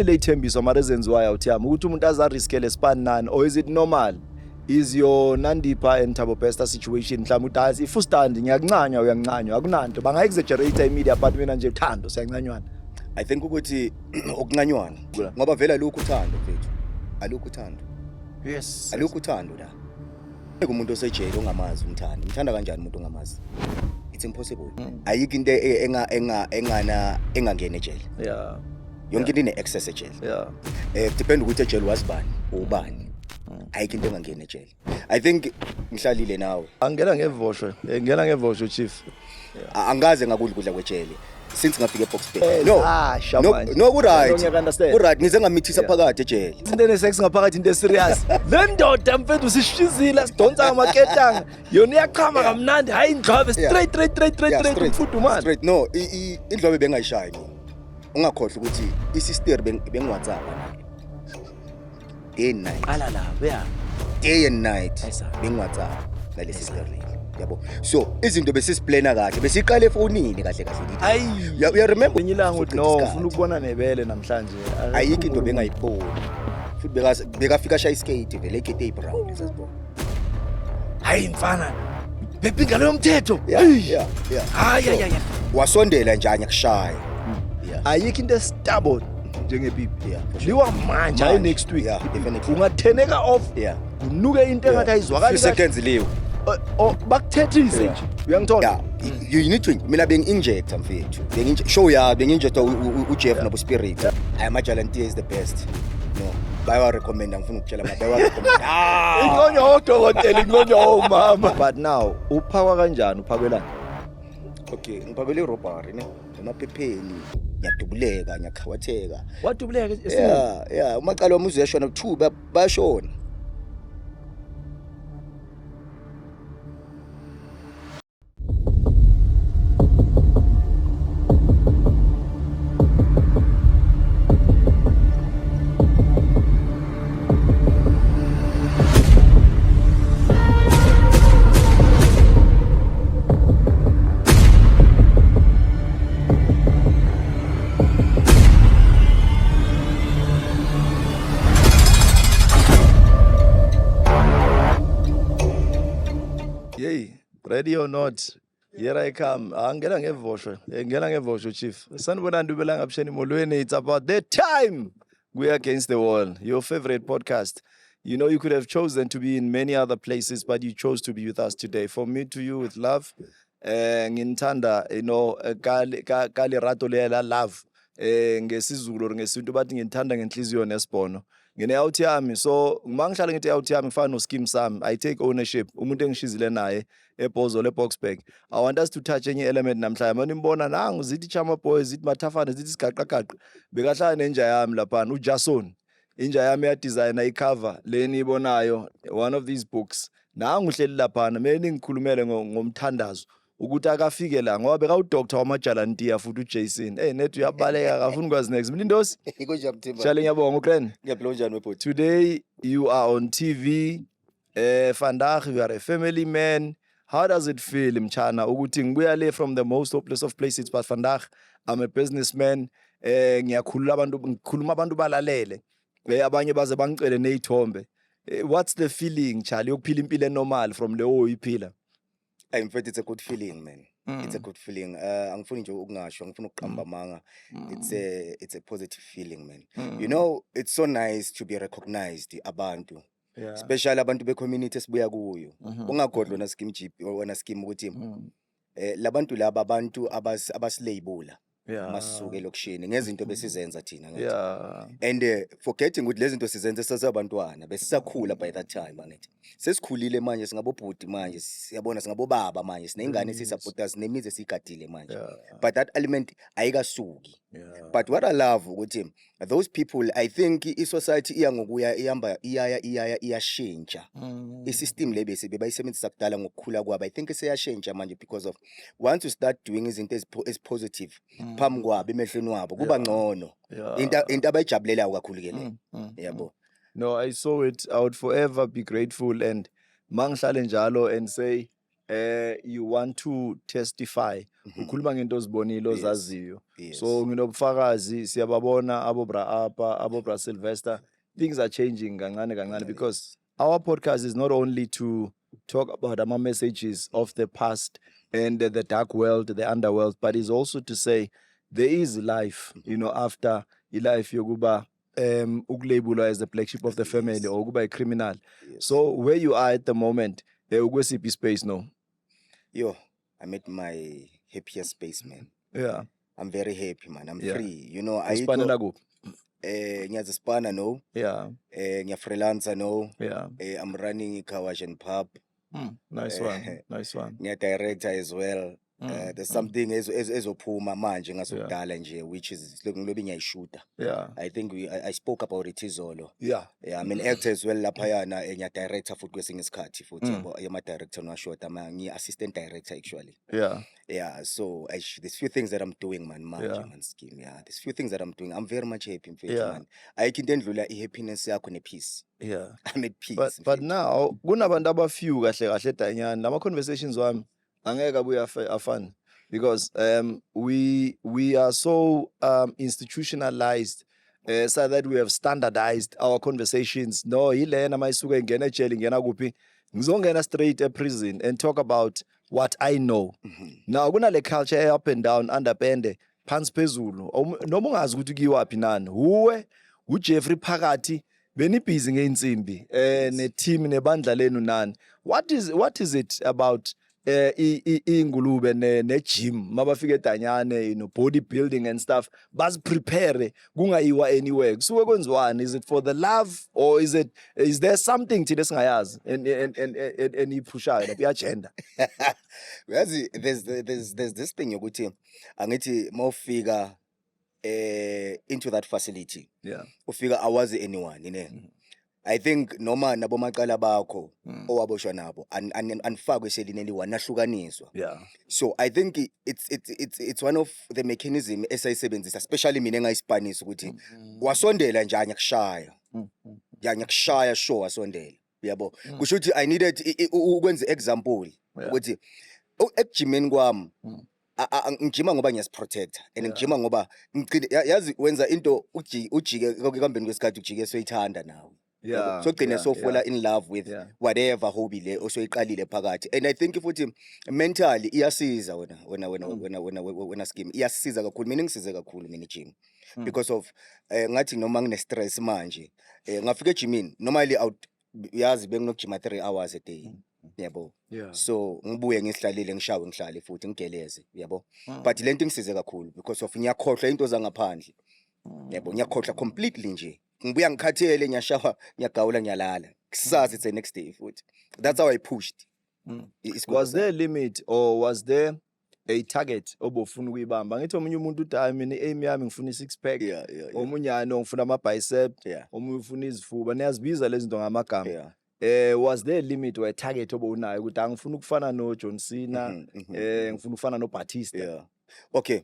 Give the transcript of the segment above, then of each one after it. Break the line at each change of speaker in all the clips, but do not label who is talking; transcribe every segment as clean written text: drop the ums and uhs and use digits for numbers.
Le ithembiso mara ezenziwayo awuthiyami ukuthi umuntu azariskele span nani, or is it normal? Is your Nandipha and Thabo Bester situation mhlawumbe ukuthi hayi, if ustand ngiyakuncanywa, uyancanywa, akunanto banga-exaggerate i-media, but mina nje uthando siyancanywana?
I think ukuthi ukuncanywana, ngoba vele alukho uthando, mfethu, alukho uthando. Alukho uthando la. Ngeke umuntu osejele ongamazi umthanda. Umthanda kanjani umuntu ongamazi? It's impossible. Ayikho into engana engangena ejele. Yonke into ine-access ejele. Depend ukuthi ejele wazi bani, ubani. Ayikho into engangena ejele. I think ngihlalile nawe.
Angena ngevosho, ngena ngevosho, chief.
Angikaze ngakudla ukudla kwejele since ngafika eBoksburg. No.
Zasha
No,
manje.
no, ku right.
No, ngiyaku-understand.
Ku right, ngize ngamithisa phakathi ejele.
Into ene-sex ngaphakathi, into eserious. Le ndoda, mfethu, sishizile, sidonsa ngamaketanga, yona iyachama kamnandi, hayi, indlwabe straight, straight, straight, straight, straight, umfudumalo.
Straight. No, indlwabe bengayishayi mina. Ungakhohlwa ukuthi isister bengi-WhatsApp naye. Day and night.
Qala lapho, ya.
Day and night.
Ayisa.
Bengi-WhatsApp nale sister leli. Yabo. So izinto besisiplana kahle, besiqale efonini kahle kahle.
Ayi.
Ya remember
Ngenye ilanga uthi no,
Isikhathi.
ufuna ukubona nebele namhlanje.
Ayikho into bengayiboni. Futhi bekafika shaya iskate vele, ikete ebrown lesasibona.
Hayi mfana, bephi ingalo yomthetho?
Yeah.
Hayi, hayi, hayi.
Wasondela nje anyakushaya. Yeah.
Ayikho into estubborn njengepipi.
Yeah, for sure.
Liwa manje, hayi
Manje.
next week.
Yeah, definitely.
Ungatheneka off, kunuke into engathi ayizwakali
Few
kahle.
seconds liwe.
Bakuthethise nje, uyangithola?
Yeah, you need to, mina bengi-injecta, mfethu. Show ya bengi-injecta uJeff nobu Spirit. Hayi, amajalantiya is the best. No, bayawa-recommenda, ngifuna ukutshela ma bayawa-recommenda. Ah!
Inconywa odokotela, inconywa omama. But now uphakwa kanjani, uphakwelani?
Okay, ngiphakele irobbery ne, emaphepheni, ngiyadubuleka, ngiyakhawatheka.
Wadubuleka?
Yeah, umacala wami uzuyashona, two bayashona.
Yey, ready or not, here I come. Angena ngevosho, ngena ngevosho, chief. Sanibonani, Dumelang, Avuxeni, Molweni. It's about that time. We are Against the Wall, your favorite podcast. You know, you could have chosen to be in many other places, but you chose to be with us today. From me to you with love. Nginithanda, ka lerato le la love. NgesiZulu or ngesintu bathi nginithanda ngenhliziyo nesibhono. Ngine out yami, so uma ngihlala ngithi out yami, ngifana no scheme sami, I take ownership. Umuntu engishizile naye eBhozo leBoksburg. I want us to touch enye element namhlanje. Manje nimbona nangu, zithi Chama Boys, zithi Mathafana, zithi Sigaqagaqa. Bekahlala nenja yami laphana, uJason. Inja yami ya designer icover leni ibonayo, one of these books. Nangu uhleli laphana, kumele ningikhulumele ngomthandazo ukuthi akafike la, ngoba beka udoctor wamajalantiya futhi uJason. Hey, net uyabaleka, akafuni kwazi next. Mlindosi.
Kunjani, Mthimba?
Shale, ngiyabonga uKren.
Ngiyaphila, unjani webhuti?
Today you are on TV. Vandag you are a family man. How does it feel, mchana, ukuthi ngibuya le from the most hopeless of places, but vandag I'm a businessman. Ngiyakhulula abantu, ngikhuluma abantu balalele. Abanye baze bangicele nezithombe. What's the feeling, Charlie, yokuphila impilo enormal from le oyiphila?
Hey mfethu, it's a good feeling, man. It's a good feeling. Angifuni nje ukungasho, angifuni ukuqamba amanga. It's a positive feeling, man. You know, it's so nice to be recognized abantu. Especially abantu be-community esibuya kuyo. Ungakhohlwa na scheme G wena scheme ukuthi labantu laba, abantu abasilabela masisuke elokishini ngezinto besizenza thina, ngathi. And forgetting ukuthi lezi zinto sizenze sasabantwana, besisakhula by that time, angithi. Sesikhulile manje, singabobhuti manje, siyabona, singabobaba manje, sineyingane esisupporta, sinemizi esiyigadile manje. But that element ayikasuki. But what I love ukuthi those people, I think i-society iya ngokuya ihamba, iyaya iyaya iyashintsha. I-system le bese bebayisebenzisa kudala ngokukhula kwabo, I think iseyashintsha manje, because of once you start doing izinto ezi-positive phambi kwabo, emehlweni wabo kuba ngcono. Into abayijabulelayo kakhulu ke le. Yabo.
No, I saw it. I would forever be grateful and mangihlale njalo and say you want to testify. Ukhuluma ngento ozibonile, ozaziyo. So nginobufakazi, siyababona abo bra Apa, abo bra Sylvester. Things are changing kancane kancane because our podcast is not only to talk about ama messages of the past and the dark world, the underworld, but is also to say there is life after life yokuba ukulabelwa as the black sheep of the family or ukuba a criminal. So where you are at the moment, ukwesiphi space no?
Yo, I'm at my happiest space, man. I'm very happy, man. I'm free.
Usipanela kuphi?
Ngiyazispana no. Ngiya-freelancer no. I'm running i-car wash and pub.
Nice one. Nice one.
Ngiya-director as well. There's something ezophuma manje ngasokudala nje, which is ngilobe ngiyayishuta. I think I spoke about it izolo. Yeah, I'm an actor as well laphayana, ngiya-director futhi kwesinye isikhathi futhi, yabo, ama-director nowashota ama ngiyi-assistant director actually. Yeah, so there's few things that I'm doing, man, manje, man, scheme. Yeah, there's few things that I'm doing. I'm very much happy, mfethu, man. Ayikho into endlula i-happiness yakho ne-peace. I'm at peace,
But
mfethu.
Now kunabantu abafew kahle kahle edanyana lama conversations wami angeke abuye afane because we are so institutionalized so that we have standardized our conversations. No, yilena mayisuka ingena ejele, ingena kuphi, ngizongena straight e-prison and talk about what I know. Now kunale culture e up and down, underpende phansi phezulu. Noma ungazi ukuthi kuyiwaphi nani huwe uJeffrey phakathi benibhizi ngeinsimbi ne-team nebandla lenu nani. What is it about ingulube ne-gym mabafika edanyane, bodybuilding and stuff, baziprepare kungayiwa anywhere? Kusuke kwenziwani? Is it for the love or is there something thina esingayazi eniyiphushayo lapha, i-agenda?
Uyazi, there's this thing yokuthi angithi mawufika into that facility, ufika awazi anyone ne. I think noma nabomacala bakho owaboshwa nabo anifakwe eselini eliyi-one, nahlukaniswa. So I think it's one of the mechanism esayisebenzisa, especially mina engayisipanisa ukuthi wasondela nje anyakushaya. Ya, ngiyakushaya sure wasondela, uyabo. Kusho ukuthi I needed ukwenza example ukuthi ekujimeni kwami ngijima ngoba ngiyasiprotecta and ngijima ngoba ngigcine yazi wenza into ujike ekuhambeni kwesikhathi, ujike soyithanda nawe. Sogcine sofola in love with whatever hobby le osoyiqalile phakathi. And I think futhi mentally iyasiza wena wena scheme, iyasiza kakhulu. Mina ngisize kakhulu mina i-gym because of ngathi noma ngine stress manje, ngafika ejimini, normally out yazi benginokujima 3 hours a day, yabo. So ngibuye ngisihlalile, ngishawe, ngihlale futhi ngigeleze, yabo. But lento ingisize kakhulu because of ngiyakhohlwa into zangaphandle, yabo, ngiyakhohlwa completely nje. Ngibuya ngikhathele, ngiyashawa, ngiyagawula, ngiyalala. Kusasa it's the next day futhi. That's how I pushed isigwebo
Was
sami.
there a limit or was there a target obofuna ukuyibamba? Ngithi omunye umuntu uthi, "Hayi, mina i-aim yami ngifuna i-six pack." Omunye, "Hayi no, ngifuna ama-bicep." Omunye ufuna izifuba. Niyazibiza lezi zinto ngamagama. Was there a limit or a target obowunayo ukuthi angifuna ukufana no-John Cena, ngifuna ukufana no-Batista?
Yeah, okay,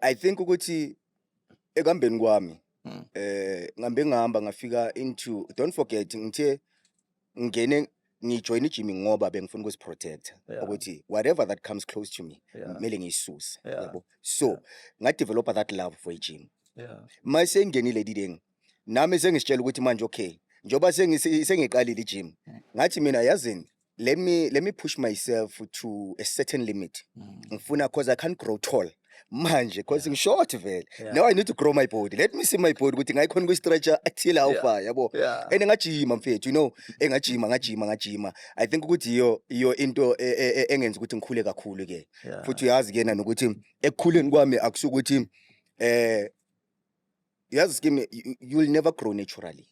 I think ukuthi ekuhambeni kwami ngihambe ngihamba ngafika into, don't forget, ngithe ngingene ngijoin i-gym ngoba bengifuna ukuziprotecta ukuthi whatever that comes close to me kumele ngiyisuse, yabo. So ngadevelopa that love for i-gym. Mase ngingenile dideng nami sengisitshela ukuthi manje, okay, njengoba sengiqalile i-gym, ngathi mina, yazini, let me push myself to a certain limit. Ngifuna, 'cause I can't grow tall manje 'cause ngishort vele. Now I need to grow my body. Let me see my body ukuthi ngayikhona ukuyistretcha till how far, yabo. And ngajima mfethu, engajima, ngajima, ngajima. I think ukuthi iyo into engenza ukuthi ngikhule kakhulu ke. Futhi uyazi ke nokuthi ekukhuleni kwami akusukuthi yazi scheme, you will never grow naturally.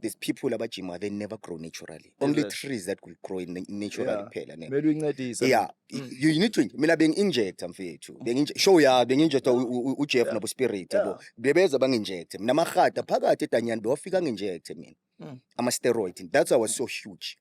There's people abajima, they never grow naturally. Only
it?
Trees that will grow in naturally kuphela ne.
Kumele uyincedise.
Yeah, you need to, mina bengi-injecta mfethu, show ya bengi-injecta uJeff nabo Spirit, yabo. Bebeza bangi-injecte mina amahada phakathi edanyani, bewafika angi-injecte mina ama-steroid. That's why I was so huge.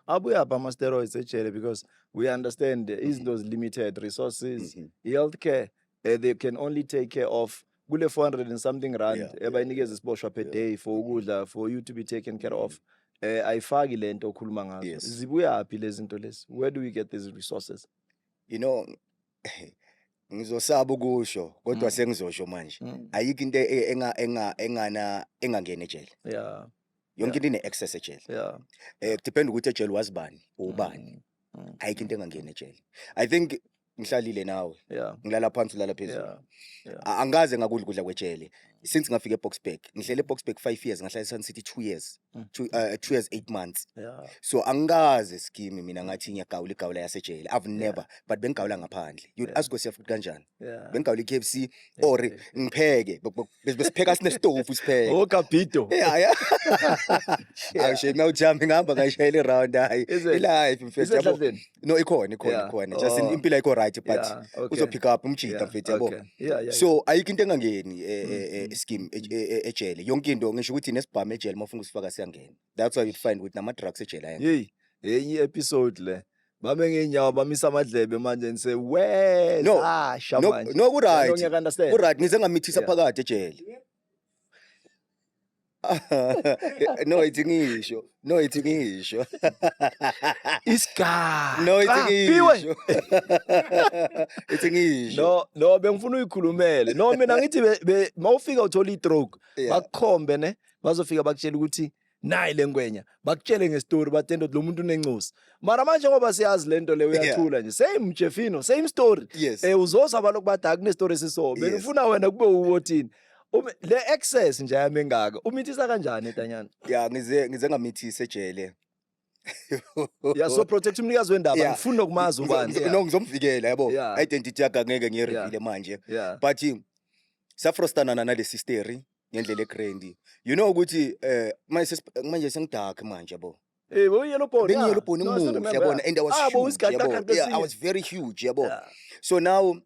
Abuyaphi ama-steroids ejele? Because we understand izinto limited resources, i-healthcare, they can only take care of kule 400 and something rand ebayinikeza isiboshwa per day for ukudla, for you to be taken care of. Ayifaki lento okhuluma ngazo. Zibuyaphi lezi zinto lezi? Where do we get these resources?
Ngizosaba ukusho, kodwa sengizosho manje. Ayikho into enga engangena ejele. Yonke into ine-access ejele. Depend ukuthi ejele wazi bani, ubani. Ayikho into engangena ejele. I think ngihlalile nawe. Ngilala phansi, ulala phezulu. Angikaze ngakudla ukudla kwejele. Since ngafika eBoksburg, ngihlele eBoksburg 5 years, ngahlala eSun City 2 years. 2 years 8 months. So angikaze skimi mina ngathi ngiyagawula igawula yasejele. I've never, but bengigawula ngaphandle. You'd ask yourself ukuthi kanjani? Bengigawula i-KFC or ngipheke. Besipheka, sinestofu sipheke.
Oh, Capito.
Yeah. Awushe ngawujambi ngihamba ngayishayela i-round, hayi.
Is it?
I-life, mfethu, yabo.
Isenhlanhleni?
No, ikhona, ikhona, ikhona. Just impilo ayikho right, but uzo pick up umjita, mfethu, yabo. So ayikho into engangeni scheme ejele. Yonke into, ngisho ukuthi nesibhamu ejele mawufuna ukusifaka siyangena. That's why you find ukuthi nama drugs ejele ayangena.
Hey, enye episode le. Bame ngeenyawo, bamisa amadlebe manje nise we
No,
zasha
no,
manje.
No, ku-right.
Ngiyaka understand.
Ku-right, ngize ngamithisa phakathi ejele. No, ithi ngisho. No, ithi ngisho.
Isiga.
No, ithi
Ah, Phiwe.
ngisho. Ithi ngisho.
No, bengifuna uyikhulumele. No, mina ngithi mawufika uthola i-stroke, bakukhombe ne, bazofika bakutshela ukuthi nayi lengwenya, bakutshele ngestory, batenda ukuthi lo muntu unencosi. Mara manje ngoba siyazi lento le, uyathula nje. Same Jeffino, same story. Uzoza balokhu bathi akunestory esiso. Bengifuna wena kube uwothini. Le access nje yami engaka. Umithisa kanjani etanyana?
Yeah, ngize ngamithisa ejele.
Yeah, so protect umnikazi wendaba. Ngifuna ukumazi ubani.
No, ngizomvikela, yabo. Identity yakhe angeke ngiyireveal manje. But safrostana nale sister ngendlela egrand. You know ukuthi manje sengidark manje, yabo.
Bo yellow bone.
Bengi yellow bone.
No, I still
Ngimuhle,
remember,
yabona, and I was
Ah, bo
huge,
usigaqaqa
yabo. Yeah, I
kesinye.
was very huge, yabo. So now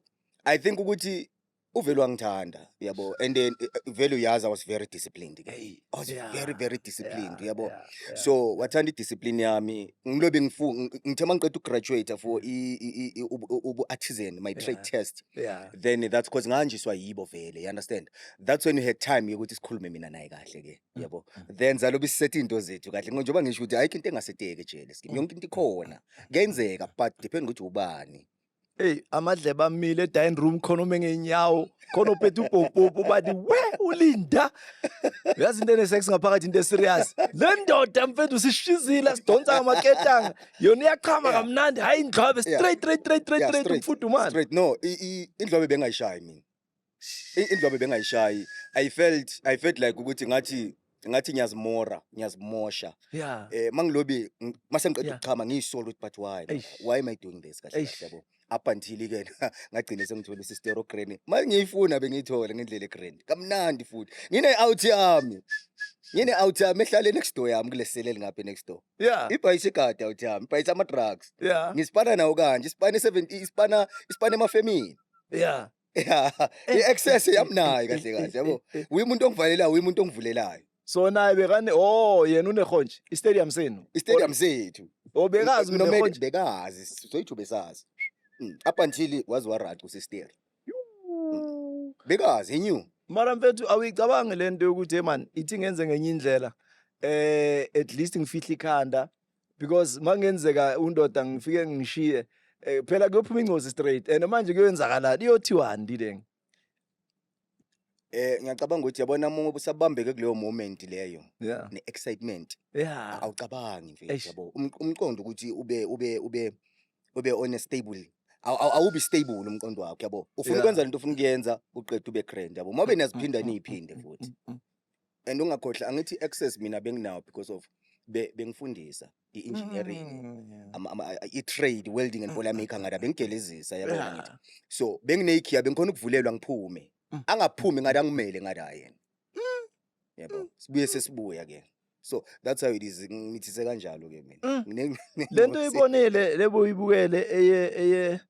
I think ukuthi uvele wangithanda, yabo, and then vele uyazi I was very disciplined ke.
Hey,
I was very very disciplined, yabo.
So
So wathanda i-discipline yami. Ngilobe ngithe mangiqeda ukugraduate for ubu artisan, my trade test. Then that's 'cause ngahanjiswa yibo vele, you understand? That's when you had time yokuthi sikhulume mina naye kahle ke, yabo. Then zalobe sisethe into zethu kahle, njengoba ngisho ukuthi ayikho into engaseteki ejele skim. Yonke into ikhona, kuyenzeka, but depend ukuthi ubani.
Hey, amadlebe amile e-dining room khona, ume ngeenyawo khona, uphethe upopopo, bathi we ulinda, uyazi into ene-sex ngaphakathi, into eserious. Le ndoda, mfethu, sishizile, sidonsa ngamaketanga, yona iyachama kamnandi, hayi indlwabe. Straight, straight, straight, straight, straight.
Straight.
Umfudumalo.
Straight. No, indlwabe bengayishayi mina. Indlwabe bengayishayi. I felt like ukuthi ngathi ngiyazimora, ngiyazimosha. Mangilobi mase ngiqeda ukuchama, ngiyisola ukuthi but why?
Eish.
Why am I doing this kahle
Eish.
kahle, yabo? Up until ke ngagcina sengithola isister grand. Mangiyifuna bengiyithola ngendlela egrand. Kamnandi futhi. Ngine out yami. Ngine out yami ehlale next door yami kulesele ngapha next door. Ibhayisa igadi out yami, ibhayisa ama drugs. Ngisipana nawo kanje, isipana 70, isipana emafemini. Yeah, i-access yamnayo kahle kahle, yabo. Uyi umuntu ongivalelayo, uyi umuntu ongivulelayo.
So naye bekane, oh, yena unehonje istadium senu?
Istadium sethu.
Oh, bekazi
Noma
unehonje.
Bekazi, soyithu besazi. Up until wazi waraca usister. Bekazi, he knew.
Mara mfethu, awuyicabangi lento yokuthi, hey man, ithi ngenze ngenye indlela, at least ngifihle ikhanda, because mangenzeka undoda ngifike ngishiye, phela kuyophuma ingozi straight, and manje kuyoyenzakalani, iyothiwani dileng?
Ngiyacabanga ukuthi, yabona, uma usabambeke kuleyo moment leyo ne-excitement, awucabangi, mfethu, yabo. Umqondo ukuthi ube on a stable, awubi stable umqondo wakho, yabo. Ufuna ukwenza lento ufuna ukuyenza, uqede ube grand, yabo. Mabe niyaziphinda, niyiphinde futhi. And ungakhohlwa, angithi access mina benginawo because of bengifundisa i-engineering, i-trade, welding and boiler maker, ngada bengigelezisa, yabona ngithi. So bengineyikhiya, bengikhona ukuvulelwa ngiphume. Angaphumi ngada ngimele ngada yena. Yabo. Sibuye sesibuya ke. So that's how it is. Ngimithise kanjalo ke mina.
Lento oyibonile lebo uyibukele eye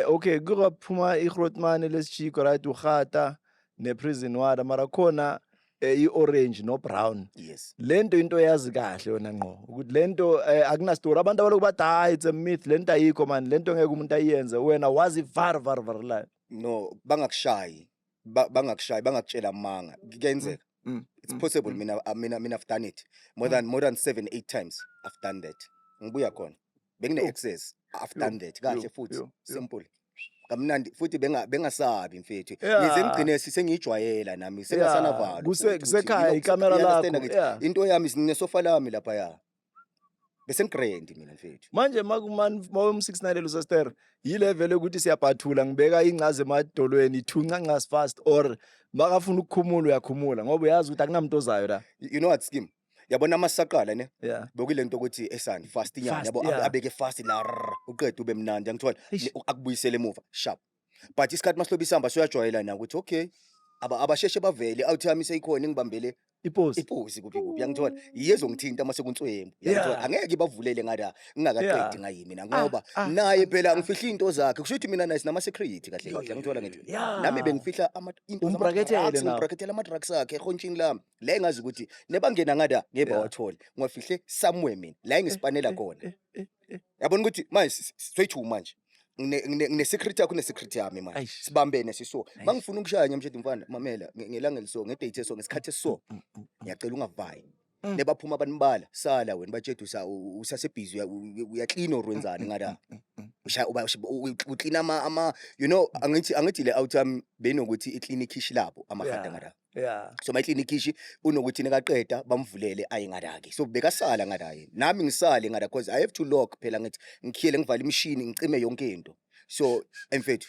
okay, kukaphuma iGrootman lesichiko, right, uhata ne-prison warder, mara khona i-orange no brown. Lento into yazi kahle yona ngqo ukuthi lento akunastori. Abantu abaloku bathi hayi, it's a myth, lento ayikho man, lento ngeke umuntu ayenze, wena wazi var var var la.
No, bangakushayi. Bangakushayi, bangakutshela amanga. Kuyenzeka. It's possible. Mina I've done it. More than 7 8 times I've done that. Ngibuya khona. Bengine access. I've done that kahle
yo,
futhi
yo, yo.
Simple, kamnandi futhi, bengasabi mfethu. Ngize ngigcine sengiyijwayela nami, sengasanavalo futhi ukuthi,
Kusekhaya,
you know,
ikamera
you understand
lakho,
angithi? Into yami, sinesofa lami laphaya, bese ngi-grand mina mfethu.
Manje mawum-69 lusester yile-level yokuthi siyabhathula, ngibeka ingcazi emadolweni, thunca fast, or makafuna ukukhumula uyakhumula, ngoba uyazi ukuthi akunamuntu ozayo la?
You know what, scheme, yabona masaqala ne, bekuyile nto ukuthi esani fast inyana,
Fast,
yabo, abeke fast la, rrr, uqede ube mnandi, angithola?
Eish.
Akubuyisele emuva sharp, but isikhathi masilobe isihamba soyajwayela na ukuthi okay, abasheshe bavele out yami seyikhona ingibambele
Iposi.
Iposi kuphi kuphi, yangithola? Yiye ezongithinta mase kunswembu, yangithola? Angeke bavulele ngala ngingakaqedi ngayi mina, ngoba naye phela ngifihla into zakhe. Kusho ukuthi mina naye sinama-secret kahle kahle, yangithola? Ngithi nami bengifihla into
Umbrakethele
zama-drugs,
nawe.
Ngimbrakethele ama-drugs akhe ehontshini lami la engazi ukuthi nebangena ngada ngeke bawathole. Ngiwafihle somewhere mina la engisipanela khona. Yabona ukuthi manje soyi-two manje, ngine-secret yakho, une-secret yami manje.
Eish.
Sibambene siso.
Eish.
Mangifuna ukushaya nyamshethi, mfana, mamela, ngelanga eliso, nge-date eso, ngesikhathi esiso, ngiyacela ungavayi. Nebaphuma banibala, sala wena, batshede usasebhizi, uyaklina or wenzani ngala, uklina ama angithi le out yami benokuthi iklina ikhishi labo amahada ngala. So mayiklina ikhishi unokuthi nekaqeda bamvulele aye ngala-ke, so bekasala ngala yena, nami ngisale ngala, 'cause I have to lock phela, ngithi ngikhiyele, ngivale imishini, ngicime yonke into. So emfethu,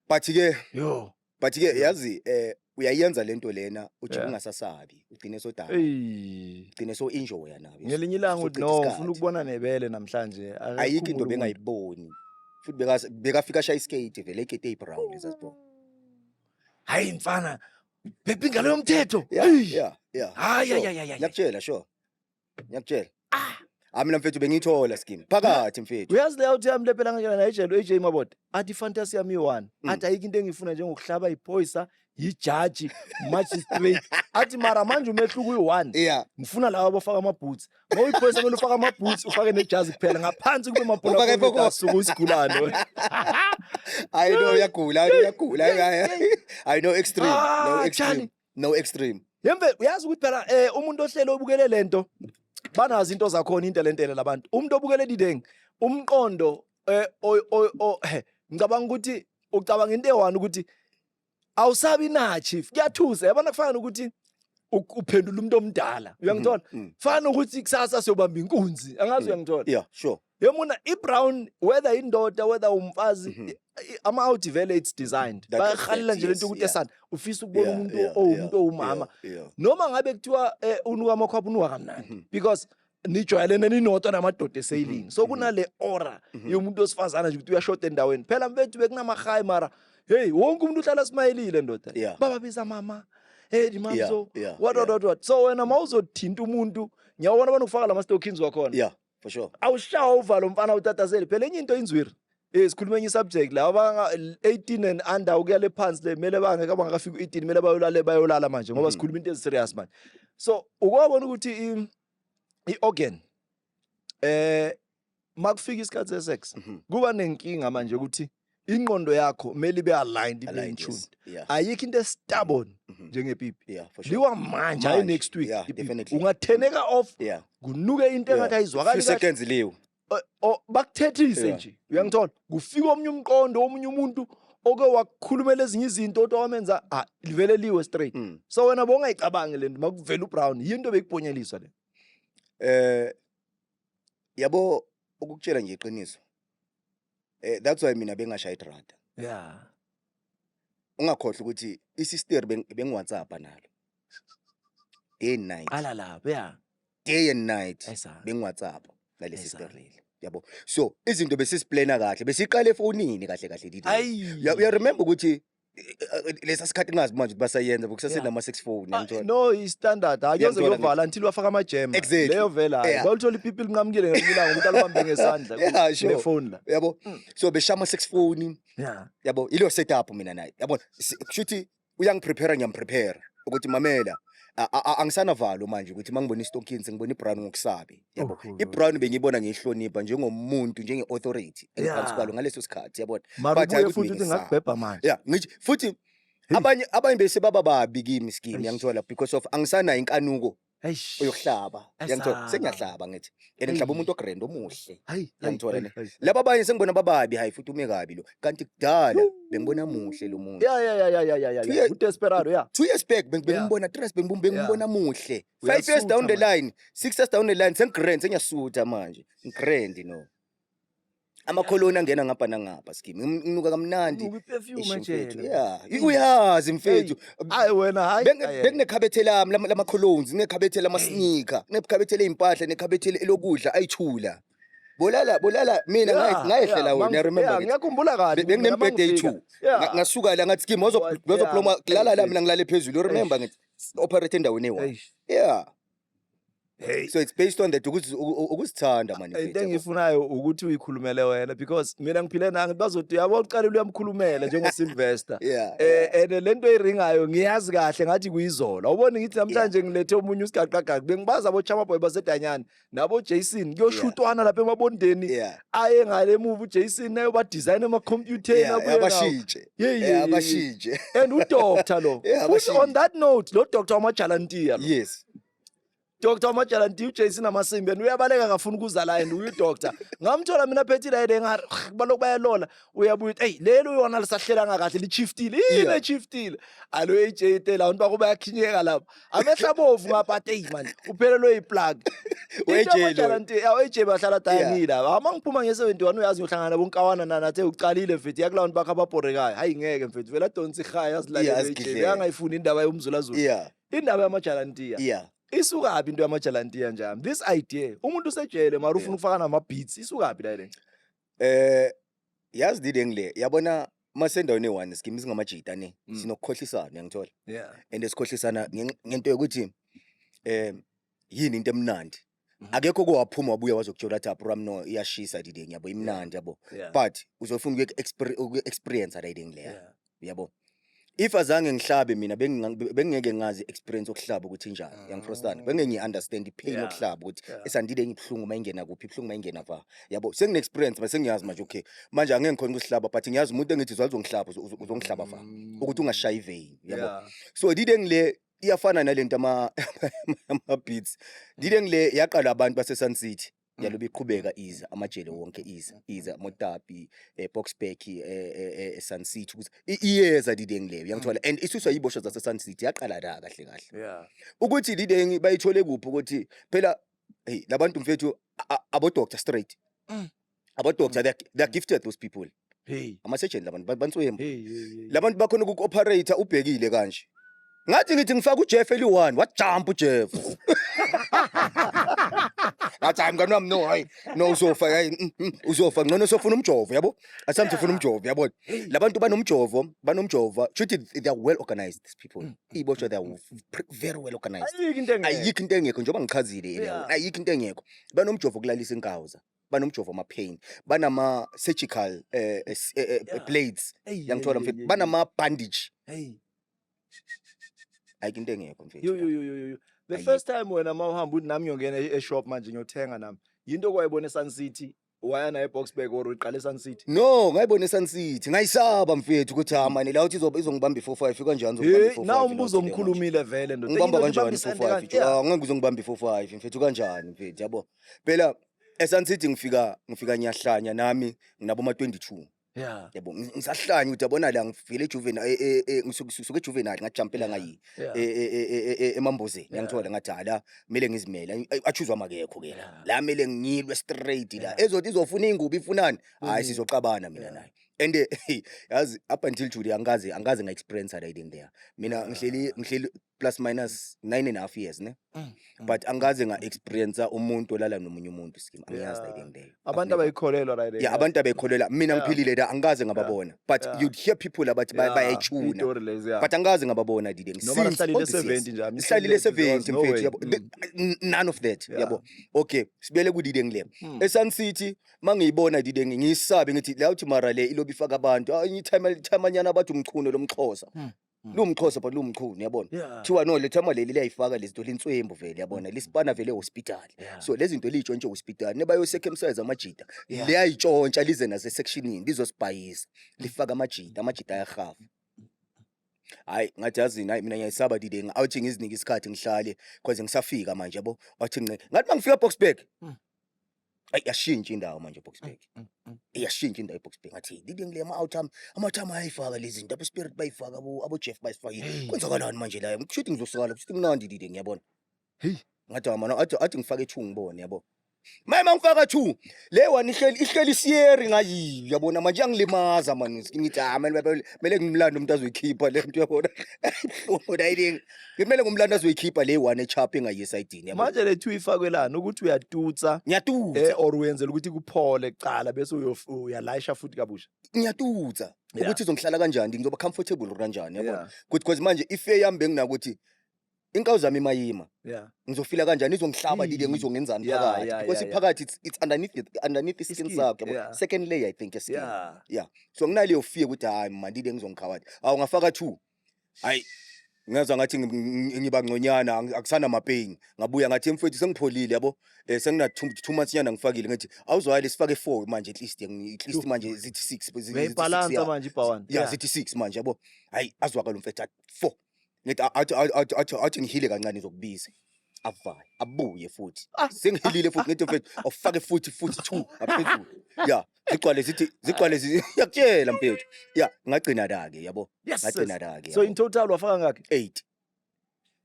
but-ke
Yo.
but-ke yazi, uyayenza lento lena ujike, ungasasabi, ugcine sodala,
Ey.
ugcine so enjoya nawe.
Ngelinye ilanga uthi
Sochitha
no, ngifuna
isikhathi.
ukubona nebele namhlanje.
Ayikho into
Akakhumule umuntu.
bengayiboni futhi, bekafika ashaya iskate vele, ikete eyi-brown lezazibona.
Hayi mfana. Phepha ingalo yomthetho.
Yeah, yeah.
Hayi,
Sure.
hayi, hayi, hayi.
Ngiyakutshela, sure, ngiyakutshela. Ah, mina mfethu bengiyithola scheme phakathi mfethu.
Uyazi le out yami lephela ngangena naye ejele, AJ Mabode. Athi fantasy yami iyi-one. Athi ayikho into engifuna njengokuhlaba iphoyisa, yijaji, magistrate. Athi mara manje umehluko uyi-one. Ngifuna laba abafaka ama-boots. Ngoba iphoyisa kumele ufake ama-boots, ufake nejazi kuphela. Ngaphansi kube
Ufake ipokotho.
asuke uyisigulane.
I know uyagula, I know uyagula. I know extreme, no
Ah,
extreme.
Charlie.
No extreme.
Yemve uyazi ukuthi phela umuntu ohlelo obukele lento banazo into zakhona, intelentele labantu. Umuntu obukele dideng umqondo ngicabanga ukuthi ucabanga into eyi-one ukuthi awusabi na, chief, kuyathusa, yabona? Kufana nokuthi uphendula umuntu omdala, uyangithola? Fana nokuthi kusasa siyobamba inkunzi, angazi, uyangithola?
Yeah, sure.
Yomuna i-brown, whether indoda, whether umfazi, ama-out vele it's designed.
That
Bayahalela
respect,
nje lento
yes,
ukuthi esana ufisa ukubona umuntu owumuntu owumama, noma ngabe kuthiwa unuka amakhwapha, unuka kamnandi, because nijwayelene ninodwa namadoda eseyilini, so kunale aura yomuntu wesifazane nje ukuthi uyashoda endaweni. Phela mfethu bekunamahayi, mara hey, wonke umuntu uhlala simayelile ndoda. Bababiza mama, hey dimamso, what, what, what, what. So wena mawuzothinta umuntu, ngiyawubona banokufaka lama stockings wakhona.
Yeah, for sure.
Awushawa uvalo mfana, utatasele phela. Enye into inzwiri, sikhuluma enye subject la, abanga 18 and under ukuya le phansi le, kumele bangeke abangakafiki u18 kumele bayolala, bayolala manje, ngoba sikhuluma into ezi-serious manje. So ukwabona ukuthi i-organ makufika isikhathi se-sex, kuba nenkinga manje ukuthi ingqondo yakho kumele ibe aligned, ibe in
Aligned,
tune.
yes.
Ayikho into stubborn njengepipi.
Yeah, for sure.
Liwa manje, hayi
Manje,
next week.
yeah,
Ipipi.
definitely.
Ungatheneka off, kunuke into engathi ayizwakali
Few
kahle.
seconds liwe.
Bakuthethise nje, uyangithola? Kufika omunye umqondo, omunye umuntu oke wakukhulumela ezinye izinto othi wamenza, ah, livele liwe straight. So wena bongayicabangi lento makuvela uBrown, yinto bekubonyeliswa le?
Yabo, ukukutshela nje iqiniso. That's why mina bengashaya idrada. Ungakhohlwa ukuthi isister bengi-WhatsApp nalo. Day and night.
Qala lapho, yeah.
Day and night
Esa.
bengi-WhatsApp nale
Esa.
sister leli. Yabo. So izinto besisiplana kahle, besiqale efonini kahle kahle didi.
Ayi.
Uya remember ukuthi lesa sikhathi, ngazi manje ukuthi basayenza bokusasenama 6 phone,
Ah,
yangithola?
no, i-standard akuyoze
Uyangithola.
kuyovala until bafaka amajema.
Exactly.
Leyo vela hayi. Bawuthola ipipi linqamukile ngelinye ilanga, umuntu alibambe ngesandla nefoni la.
Yabo. So beshama 6 phone. Yabo, ilo setup mina naye, yabo. Kushuthi uyangiprepare, ngiyamprepare ukuthi mamela, angisanavalo manje ukuthi mangibona istockings, ngibona ibrown, ngokusabi, yabo.
Oh,
Ibrown bengiyibona ngiyihlonipha njengomuntu, njenge-authority engiphansi kwalo ngaleso sikhathi, yabona?
Mara
But hayi
ubuye
ukuthi
futhi uthi
mina ngisaba.
ngakubhebha manje.
Yeah, ngithi futhi
Hey.
abanye bese baba babi kimi, scheme,
Eish.
yangithola? Because of angisanayo inkanuko.
Eish.
Uyokuhlaba, uyangithola?
Ayisaba.
Sengiyahlaba ngithi and ngihlaba umuntu o-grand, omuhle.
Hayi.
Uyangithola ne? Laba abanye sengibona bababi, hayi futhi ume kabi lo, kanti kudala bengibona muhle lo muntu.
Yeah. Udesperado, yeah.
2 years back bengimbona stress, bengimbona muhle. 5 years
Uyasutha
down the
manje.
line, 6 years down the line, sengi-grand, sengiyasutha manje, ngi-grand no amakholoni angena ngapha nangapha, skim nginuka kamnandi.
Unuka i-perfume
Eish, mfethu,
ejele.
yeah, uyazi mfethu.
Hayi wena, hayi. Hayi.
Bekunekhabethe lami lama-colognes, kunekhabethe lama-sneaker, kunekhabethe ley'mpahla, nekhabethe lokudla ayithula bolala bolala mina ngayehlela wena, remember ngithi.
Ngiyakhumbula kahle.
Benginembhede eyi-two. Ngasuka la ngathi skim wazoploma lala la, mina ngilale phezulu, you remember ngithi operate endaweni eyi-one.
Eish.
Yeah.
Hey.
So it's based on that ukuzithanda man,
Into
mfethu, yabo.
engiyifunayo ukuthi uyikhulumele wena because mina ngiphile nangi bazothi yabo uqalile uyamkhulumela njengoSylvester. And lento eyiringayo ngiyazi kahle ngathi kuyizolo. Awuboni ngithi namhlanje ngilethe omunye usigaqagaqa. Bengibaza abo Chama Boy basedanyana nabo Jason kuyoshutwana lapha emabondeni. Aye ngale emuva uJason nayo ba design ama computer abuye nawo.
Abashintshe.
Yeah.
Abashintshe.
And udoctor lo. Futhi on
abashintshe.
that note, lo doctor wamajalantiya lo. Dr. Majalantiya uJason Amasimbi and uyabaleka kafuna ukuza la and uyu doctor. Ngamthola mina phethe la ile ngari balokhu bayalola, uyabuya uthi hey, lelo yona lisahlelanga kahle, lichiftile. Yini echiftile? Alo AJ tela abantu bako bayakhinyeka lapha. Amehla abovu ngapha, hey man, uphelelwe yiplug.
U-AJ lo.
Majalantiya, AJ bahlala dayanile. Ama ngiphuma nge71 uyazi ngiyohlangana nabonkawana nathe uqalile mfethu yakulabantu bakho ababhorekayo. Hayi ngeke mfethu, vela donsa ihaya azilalele AJ.
Azigidlele.
Bekangayifuni indaba yomzulazula. Indaba yamajalantiya. Isukaphi into yamajalantiya njami? This idea. Umuntu usejele mara ufuna ukufaka nama beats. Isukaphi la le?
Yazi dide ngile yabona masendaweni eyi-one skim singamajita ne sinokukhohlisana, uyangithola? And sikhohlisana ngento yokuthi yini into emnandi. Akekho kowaphuma wabuya wazokutshela ukuthi bro no iyashisa dide ngiyabo imnandi, yabo, but uzofuna ukuye-experience la ideng leya, yabo. If azange ngihlabe mina bengingeke ngazi experience yokuhlaba ukuthi injani, uyangifrostana? Bengeke ngi-understand i-pain yokuhlaba ukuthi esandile ngibuhlungu mayingena kuphi, ibuhlungu mayingena va, yabo. Sengine-experience mase sengiyazi manje, okay, manje angeke ngikhona ukusihlaba but ngiyazi umuntu engithi uzongihlaba uzongihlaba va ukuthi ungashayi i-vein, yabo. So dideng le iyafana nalento ama-beats dideng le yaqala abantu base-Sun City, yalobe iqhubeka iza amajele wonke, iza iza Motapi, Boksburg, Sun City, ukuthi iyeza dideng le, uyangithola? And isuswa yiboshwa zase-Sun City, yaqala la kahle kahle. Ukuthi dideng bayithole kuphi ukuthi phela hey labantu mfethu abo-doctor straight, abo-doctor, they're gifted, those people. Ama-surgeon labantu bantswembu.
Hey, hey, hey.
Labantu bakhona uku-operate ubhekile kanje, ngathi ngithi ngifaka uJeff eli-one, wajump uJeff, ngathi hayi mngani wami, no, hayi no, uzofa, hayi uzofa, ngcono sofuna umjovo, yabo, asamthi ufuna umjovo, yabona. Labantu banomjovo, banomjovo shuthi they are well organized, these people. Iboshwa they are very well organized.
Ayikho into engekho.
Ayikho into engekho njengoba ngichazile. Ayikho into engekho. Banomjovo kulalisa inkawuza, banomjovo ama-pain, banama-surgical blades. Yangithola mfethu? Banama-bandage. Ayikho into engekho mfethu.
Yo yo yo yo yo. The
Ayikho.
first time wena mawuhamba uthi nami ngiyongena e-shop manje ngiyothenga nami. Yinto okwayibona eSun City, waya naye eBoksburg or uqale eSun City?
No, ngayibona eSun City, ngayisaba mfethu ukuthi ha mani la uthi izongibamba i-45 kanjani, uzongibamba
Hey,
i-45
na umbuzo
la uthi le manje.
omkhulumile vele ndoda.
Ngibamba
Into
kanjani
ibambisane
i-45?
kanje.
Ah, ngeke uzongibamba i-45 mfethu, kanjani mfethu, yabo? Phela eSun City ngifika ngiyahlanya nami nginabo ma-22. Yabo, ngisahlanya ukuthi yabona la ngifike ejuvenile, ngisuke ejuvenile ngajumpela ngayi emambozeni, yangithola? Ngathi ha la kumele ngizimele, achuzwa amakekho ke la. La kumele ngilwe straight la. Ezothi izofuna ingubo ifunani, hayi, sizoxabana mina naye. And yazi up until today angikaze nga-experience that in there. Mina ngihleli plus minus 9.5 years ne, but angikaze nga-experience umuntu olala nomunye umuntu scheme, angiyazi that in there.
Abantu
I've never.
abayikholelwa right.
Yeah, abantu abekholelwa mina ngiphilile la angikaze ngababona, but you'd hear people abathi bayayitshuna,
Itori lezi, yeah.
but angikaze ngababona dide.
Noma sihlalile 70 nje,
Sihlalile
70,
70
no
mfethu,
way.
yabo. None of that, yabo. Okay, sibuyele kudide ngile. ESun City mangiyibona dide ngiyisabe, ngithi la uthi mara le ilobi ifaka abantu, ah, time time bathi umchuno lomxhosa. Lumxhosa but lumchunu, yabona. Thiwa no le timer leli liyayifaka lezi zinto, lintswembu vele, yabona, lisipana vele hospital. So lezi zinto liyitshontshe hospital nebayo circumcise amajita. Liyayitshontsha lize nase sectionini lizosibhayisa, lifaka amajita, amajita ayahafa. Hayi, ngathi yazini, hayi, mina ngiyayisaba dide, awuthi ngizinike isikhathi ngihlale cause ngisafika manje, yabo. Wathi nce, ngathi mangifika Boksburg, ayi, yashintsha indawo manje Boksburg. Iyashintsha indawo eBoksburg. Ngathi dide ngile ama-out ami, ama-time ayayifaka lezi zinto, abo-spirit bayifaka, abo-Jeff bayifakile. Kwenzakalani manje la? Kusho ukuthi ngizosala, kusho ukuthi mnandi dide, ngiyabona. Ngathi amana athi ngifake 2 ngibone, yabo. Maye mangifaka 2, le one ihleli isiyeri ngayiyo, yabona, manje iyangilimaza man. Ngithi ah man, mele ngimlande umuntu azoyikhipha le nto, yabona. Ibuhlungu la ilingi. Kumele ngumlando azoyikhipha le one echap engayi esayidini, yabo.
Manje le two ifakwelani ukuthi uyatutsa?
Ngiyatutsa.
Or uyenzela ukuthi kuphole kuqala bese uyalayisha futhi kabusha?
Ngiyatutsa ukuthi izongihlala kanjani, ngizoba comfortable kanjani, yabona. Ukuthi because manje ife yami benginakuthi inkawu zami imayima ngizofila kanjani, izongihlaba lile, ngizongenzani phakathi, because iphakathi it's underneath the skin
Iskin,
sakho, yabo. Second layer, I think, skin. Yeah, so nginaleyo fear ukuthi hayi man, lile ngizongikhawatha. Awu, ngafaka 2, hayi, ngezwa ngathi ngiba ngconyana, akusana ma-pain. Ngabuya ngathi mfethu sengipholile, yabo, sengina 2 months nyana ngifakile. Ngathi awuzwakale, sifake 4 manje, at least
Yo.
manje zithi 6, zithi six,
Uyayibhalansa manje ibhawani.
Yeah, zithi 6 manje, yabo. Hayi, azwakala umfethu athi 4. Ngithi athi ngihile kancane, izokubiza avaye abuye futhi. Sengihilile futhi, ngithi mfethu awufake futhi 2 ngaphezulu, ya, zigcwale, zithi zigcwale, ngiyakutshela mfethu, ya, ngagcina la ke, yabo. Ngagcina la ke.
So in total wafaka ngakhi?
8,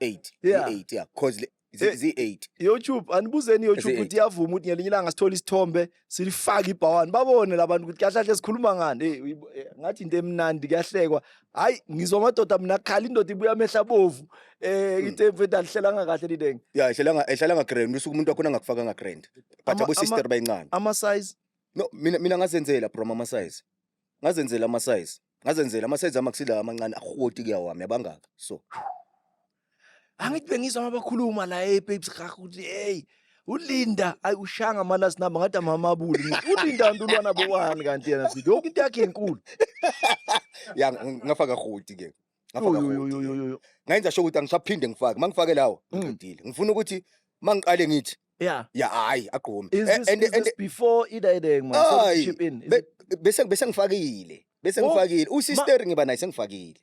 8. 8, yeah, cause zi 8.
YouTube, anibuzeni YouTube
Zi-eight.
ukuthi iyavuma ukuthi ngelinye ilanga sithole isithombe silifake ibhawani, babone labantu ukuthi kahle kahle sikhuluma ngani. Hey, ngathi into emnandi, kuyahlekwa. Hayi, ngizwa amadoda mina khala, indoda ibuya amehla abovu, into mfethu alihlelanga kahle lidenge.
Ya, ehlelanga grand, usuke umuntu wakhona angakufaka nga grand, but abo sister bayincane.
Ama size?
No, mina ngazenzela, bro, ama size, ngazenzela ama size, ngazenzela ama size amakusila amancane ahoti kuya wami yabangaka, so
Angithi bengizwa mabakhuluma la eBabes Krag ukuthi hey, uLinda ayi ushanga ama last number, ngathi amamabuli. Ngithi uLinda ntulwana bowani kanti yena sithi yonke into yakhe inkulu.
Ya, ngafaka hoti ke, ngafaka
Yo, yo,
hoti
yo,
ke.
Yo, yo, yo.
Ngayenza sure ukuthi angisaphinde ngifake, mangifake lawo ngiqedile, ngifuna ukuthi mangiqale ngithi ya, hayi, agqume.
Is this, is this before idayideng, man? Sorry to
Ayi,
chip in. Is
bese ngifakile, bese
Oh,
ngifakile usister, ngiba naye sengifakile.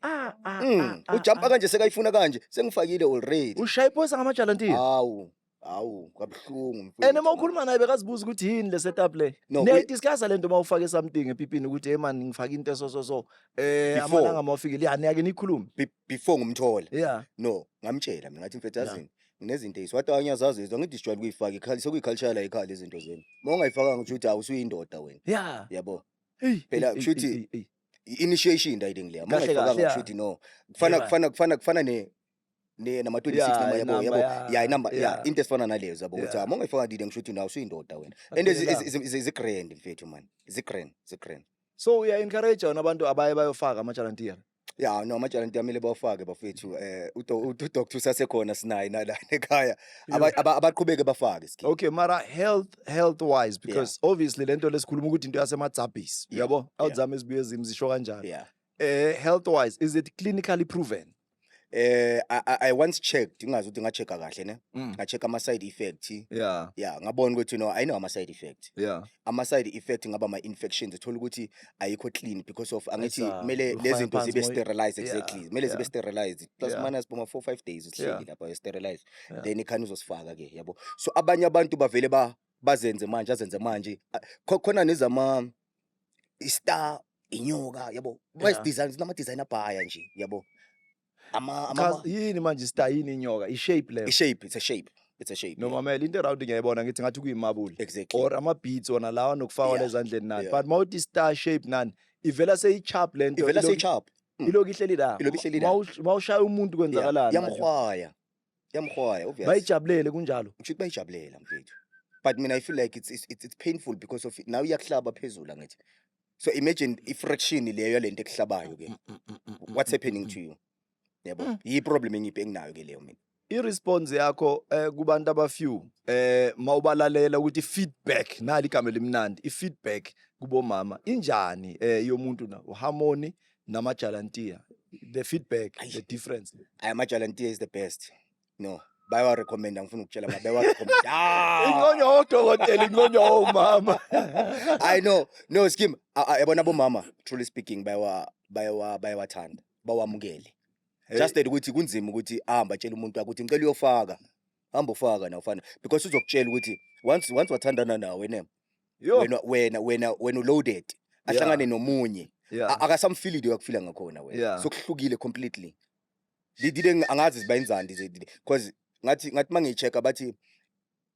Ujampa kanje, sekayifuna kanje, sengifakile already.
Ushaya iphoyisa ngamajalantiya.
Hawu, hawu, kabuhlungu
And
mfethu.
uma ukhuluma naye bekazibuza ukuthi yini le setup le.
No,
Niyayidiscussa lento uma ufake something epipini ukuthi hey man, ngifake into so so so.
Before.
Amalanga mawufikile ya, niyake nikhulume.
Before ngumthole, no, ngamtshela mina, ngathi mfethu, yazini, nginezinto eyisi, wathi angiyazazi lezo, ngithi sijwayele ukuyifaka ikhali, sekuyi-culture la ekhaya lezi zinto zenu, uma ungayifakanga kusho ukuthi awusuyindoda wena, yabo.
Hey,
Phela
hey,
kusho ukuthi
hey, hey.
I-initiation ndayiding leya, uma
Kahle kahle,
ungayifakanga kusho ukuthi no, kufana kufana ne nama 26
Yeah,
nama, yabo.
inamba,
Yabo, ya, inamba, ya, into esifana nalezo, yabo, ukuthi uma ungayifakanga dide ngisho ukuthi nawe usuyindoda wena, and
Aphelelanga.
zi-grand mfethu man, zi-grand, zi-grand.
So uya encourage wona abantu abaye bayofaka amajalantiya?
Ya, no, amajalantiya amele bawafake bafethu, uDr usasekhona, sinaye nala ekhaya. Abaqhubeke bafake skin.
Okay, mara health wise, because obviously lento lesikhuluma ukuthi into yasemadzabhisi, yabo, awuzame ezibuye ezimi zisho kanjalo. Health wise, is it clinically proven?
I once checked, ngingazi ukuthi ngachecka kahle ne, ngacheck ama side effect. Yeah, ngabona ukuthi no, ayinawo ama side effect. Ama side effect ngaba ama infections, uthola ukuthi ayikho clean because of angithi
Esa,
kumele
uhwaya
lezi zinto
phansi
zibe sterilized. Exactly, kumele zibe sterilized plus minus boma 4 5 days usihleli lapha sterilized, then ikhani uzosifaka ke, yabo. So abanye abantu bavele ba bazenze manje, azenze manje. Khona nezama i-star, inyoka, yabo, bayidesign, sinama design abhaya nje, yabo, ama
Yini manje star, yini inyoka, i-shape leyo?
I-shape, it's a shape, it's a shape.
Noma mele into round ngiyayibona, ngithi ngathi kuyimabuli
Exactly.
or ama beads wona lawa nokufakwa lezandleni nani, but mawuthi star shape nani, ivela seyi-sharp lento.
Ivela seyi-sharp.
Ilokhu ihleli la.
Ilokhu ihleli la.
Mawushaya umuntu kwenzakalani manje?
Yamhwaya, yamhwaya, obvious.
Bayijabulele kunjalo?
Ngisho ukuthi bayijabulela mfethu, but mina I feel like it's painful because of now iyakuhlaba phezulu, angithi? So imagine i-fraction leyo yalento ekuhlabayo ke, what's happening to you, yabo. Yi-problem engiphi enginayo ke leyo mina.
I-response yakho kubantu abafew, mawubalalela ukuthi feedback nali igama elimnandi, i-feedback kubomama injani, yomuntu na uharmony namajalantiya, the feedback,
Ayi.
the difference?
Ayi, amajalantiya is the best. No, bayawarecommenda, ngifuna ukutshela ma bayawarecommenda. Ah!
Inconywa odokotela, inconywa omama.
I know, no scheme, yabona bomama, truly speaking, bayawa bayawa bayawathanda, bawamukele.
Hey.
Just that ukuthi kunzima ukuthi ahamba atshele umuntu wakhe ukuthi ngicela uyofaka, hamba ufaka nawe ufana, because uzokutshela ukuthi once wathandana nawe, ne,
Yo.
wena loaded, ahlangane nomunye, akasamfili lo yakufila ngakhona wena. Sokuhlukile completely. Dide angazi zibayenzani, because ngathi mangiyi-check-a, bathi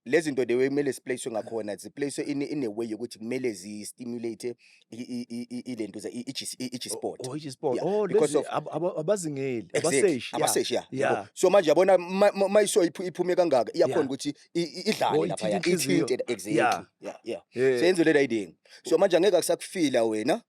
lezi zinto, the way kumele ziplacewe ngakhona, ziplacewe in a way yokuthi kumele zi-stimulate ilento i-G spot.
Oh, i-G-spot.
Yeah,
Oh,
because
lezi abazingeli,
Exactly,
abaseshi.
abaseshi, yeah.
Yeah.
So manje yabona, mayiso iphume kangaka, iyakhona ukuthi idlale
Oh,
laphaya,
ithinte inhliziyo.
ithinte, exactly. Yeah. So yenziwe le idea, so manje angeke akusakufila wena,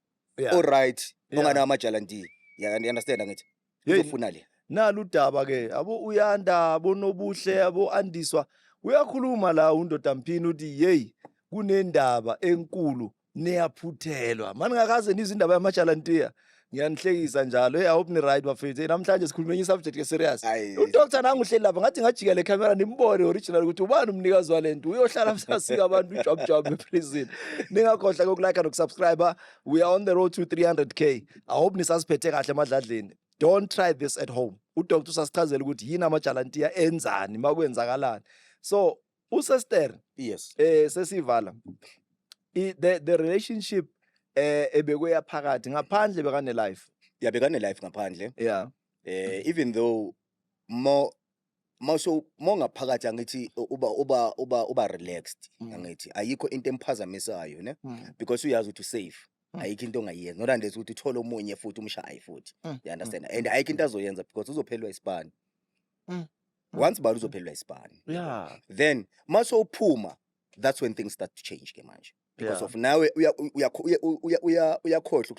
alright, onganawo amajalanti, yeah, you understand, angithi?
Hey,
Uzofuna le.
Nalu udaba ke, abo Uyanda, abo Nobuhle, abo Andiswa, uyakhuluma la undoda Mphini, uthi hey, kunendaba enkulu, niyaphuthelwa mani, ngakaze nizwe indaba yamajalantiya. Ngiyanihlekisa njalo. Hey, I hope ni right, bafethu. Hey, namhlanje sikhuluma enye subject ke serious.
Ayi.
Udoctor nangu uhleli lapha, ngathi ngajika le camera nimbone original ukuthi ubani umnikazi walento, uyohlala msasika abantu ijwabujwabu eprison. Ningakhohlwa ukulike nokusubscribe. We are on the road to 300K. I hope nisasiphethe kahle emadladleni. Don't try this at home. Udoctor usasichazela ukuthi yini amajalantiya, enzani, makwenzakalani. So usister,
Yes.
sesivala the relationship ebekweya phakathi ngaphandle, bekane life?
Yeah, bekane life ngaphandle. Even though more mawuso mongaphakathi, angithi uba relaxed, angithi ayikho into emphazamisayo, ne, because uyazi ukuthi usafe. Ayikho into ongayenza, not unless ukuthi uthole omunye futhi umshaye futhi, you understand? And ayikho into azoyenza because uzophelelwa isipani. Once bani uzophelelwa isipani, then mase uphuma, that's when things start to change ke manje, because of nawe uyakhohlwa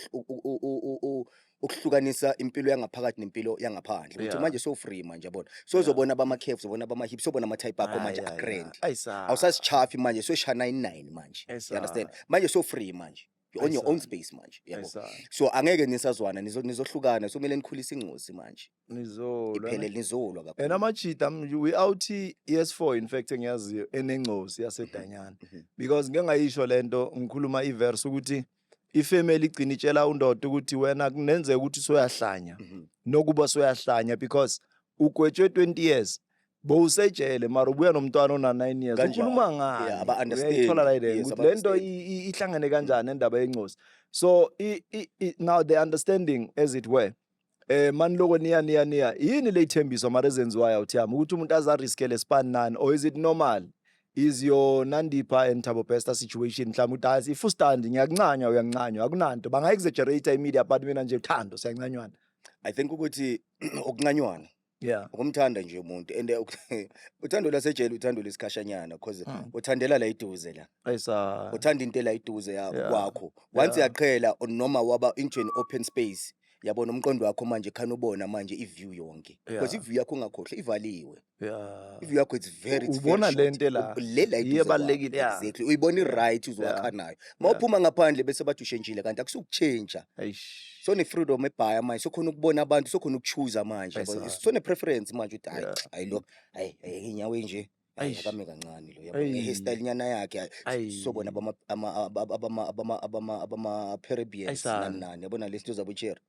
ukuhlukanisa impilo yangaphakathi nempilo yangaphandle, ukuthi manje so free manje, yabona, so uzobona abama-curves, uzobona abama-hips, uzobona ama-type akho manje a-grand.
Ayisa.
Awusasichafi manje, soshaya 99 manje, you understand? Manje so free manje, you're on your own
Ayisa.
space manje, yabo.
Ayisa.
So angeke nisazwana, nizohlukana, so kumele nikhulise ingozi manje.
Nizolwa, ne?
Iphelele, nizolwa
And
kakhulu.
amajita, we out ES4, in fact, engiyaziyo enengozi yasedanyana, because ngeke ngayisho lento, ngikhuluma iverse ukuthi ifamily igcina itshela undoda ukuthi wena kunenzeka ukuthi soyahlanya, nokuba soyahlanya because ugwetshwe 20 years, bowusejele, mara ubuya nomntwana ona 9 years.
Kanjani?
Ukhuluma ngani?
Yeah, aba-understand.
Uyayithola la ile
Yes,
ukuthi lento
aba-understand.
ihlangene kanjani endaba yengozi. So now the understanding, as it were, maniloko niya niya niya, yini le ithembiso mara ezenziwayo awuthiyami ukuthi umuntu azariskele span nani, or is it normal? Is your Nandipha and Thabo Bester situation mhlawumbe ukuthi hayi, if ustand ngiyakuncanywa, uyancanywa, akunanto banga-exaggerate i-media, but mina nje uthando siyancanywana?
I think ukuthi ukuncanywana, ukumthanda nje umuntu, and uthando lwasejele uthando lwesikhashanyana, because uthandela la iduze la.
Ayisa.
Uthanda into la iduze kwakho. Once yaqhela or noma waba into an open space, yabona, umqondo wakho manje khani ubona manje i-view yonke, because i-view yakho, ungakhohlwa, ivaliwe. I-view yakho, it's very
Ubona
short.
lento la.
Le la
Yiyo
eduze kwakho.
ebalulekile, yeah.
Exactly, uyibona i-right, uzowakha nayo. Ma uphuma ngaphandle bese bathi ushentshile, kanti akusukutshentsha.
Eish.
So ne-freedom ebhaya manje, sokhona ukubona abantu, sokhona ukuchoose manje, yabo.
Ayisa.
So ne-preference manje ukuthi hayi, hayi lo, hayi hayi, inyawo enje, hayi,
Eish.
akame kancane lo, yabo,
Eyi.
nge-hairstyle nyana yakhe, hayi,
Ayi.
sobona abama Caribbeans,
Ayisana.
nani nani, yabona lezi zinto zabo cherry,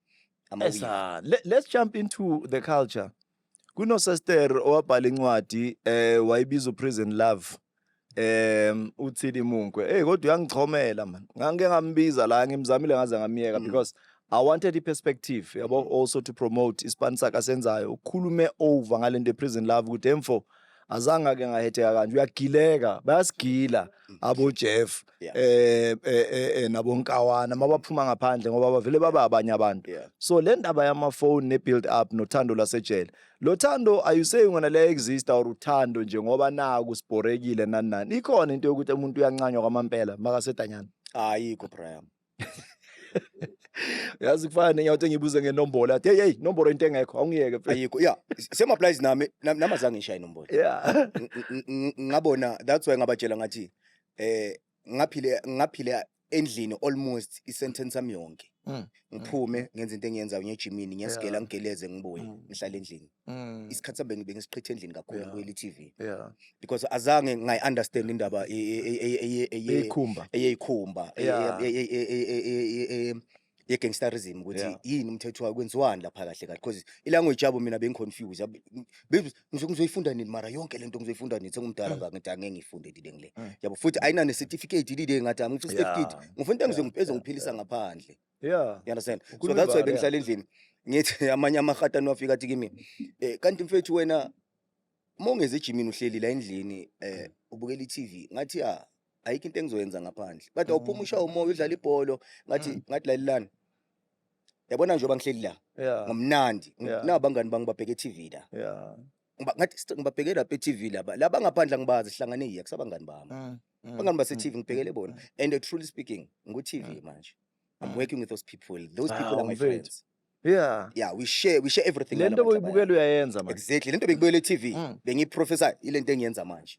ama-weave.
Esa, let's jump into the culture. Kuno sister owabhala incwadi, wayibiza Prison Love. Uthili Munkwe. Hey, kodwa uyangichomela man. Ngangike ngambiza la, ngimzamile ngaze ngamiyeka, because I wanted i perspective, yabo, also to promote ispan sakhe asenzayo. Ukhulume over ngalento prison love ukuthi emfo azange ake ngahetheka kanje, uyagileka, bayasigila abo Jeff, nabo Nkawana mabaphuma ngaphandle, ngoba bavele baba abanye abantu. So le ndaba yamafoni ne build up nothando lwasejele, lo thando, are you saying wena le exist or uthando nje ngoba naku sibhorekile, nani nani, ikhona into yokuthi umuntu uyancanywa kwamampela makasedanyana?
Ayikho, Brian.
Yazi, kufana nenyawo engibuze ngenombolo, athi hey hey, nombolo into engekho, awungiyeke mfethu.
Ayikho, yeah, same applies nami, nami azange ngishaye inombolo. Ngabona, that's why ngabatshela ngathi ngaphile endlini almost i-sentence sami yonke. Ngiphume ngenza into engiyenzayo, ngiye ejimini, ngiyasigela, ngigeleze, ngibuye, ngihlale endlini. Isikhathi sami bengisichitha endlini kakhulu, ngibukela i-TV, because azange ngayi-understand indaba
Eyikhumba.
eyeyikhumba. Ye-gangsterism ukuthi yini umthetho wayo, kwenziwani lapha kahle kahle, because ilanguage yabo mina bengi-confuse. Ngizoyifunda nini mara yonke lento? Ngizoyifunda nini sengumdala? Ngathi angeke ngiyifunde lile ngile, yabo, futhi ayina ne-certificate lile. Ngathi angifuna certificate, ngifuna into ezongiphilisa ngaphandle. You understand? So
Ukhuluma
that's why
ibala,
bengihlala endlini, ngithi amanye amahatani wafika athi kimi, "Kanti mfethu wena uma ungeze ejimini, uhleli la endlini, ubukela i-TV." Ngathi, "Ah, ayikho into engizoyenza ngaphandle." But awuphuma, ushaya umoya, udlala ibholo. Ngathi, ngathi, "Lalelani, yabona njengoba ngihleli la ngomnandi, nabangani bami babheke e-TV la." Ngathi, "Ngibabheke lapha e-TV laba laba ngaphandle angibazi, sihlangane yiya kusabangani bami, abangani base-TV, ngibhekele bona." And truly speaking, ngu-TV manje I'm working with those people. Those people are my
Mfethu.
friends. Yeah, we share everything
Le nto
nalabantu abaya.
boyibukela uyayenza manje.
Exactly, lento bengibukela e-TV, bengiyiprofessor, ilento engiyenza manje.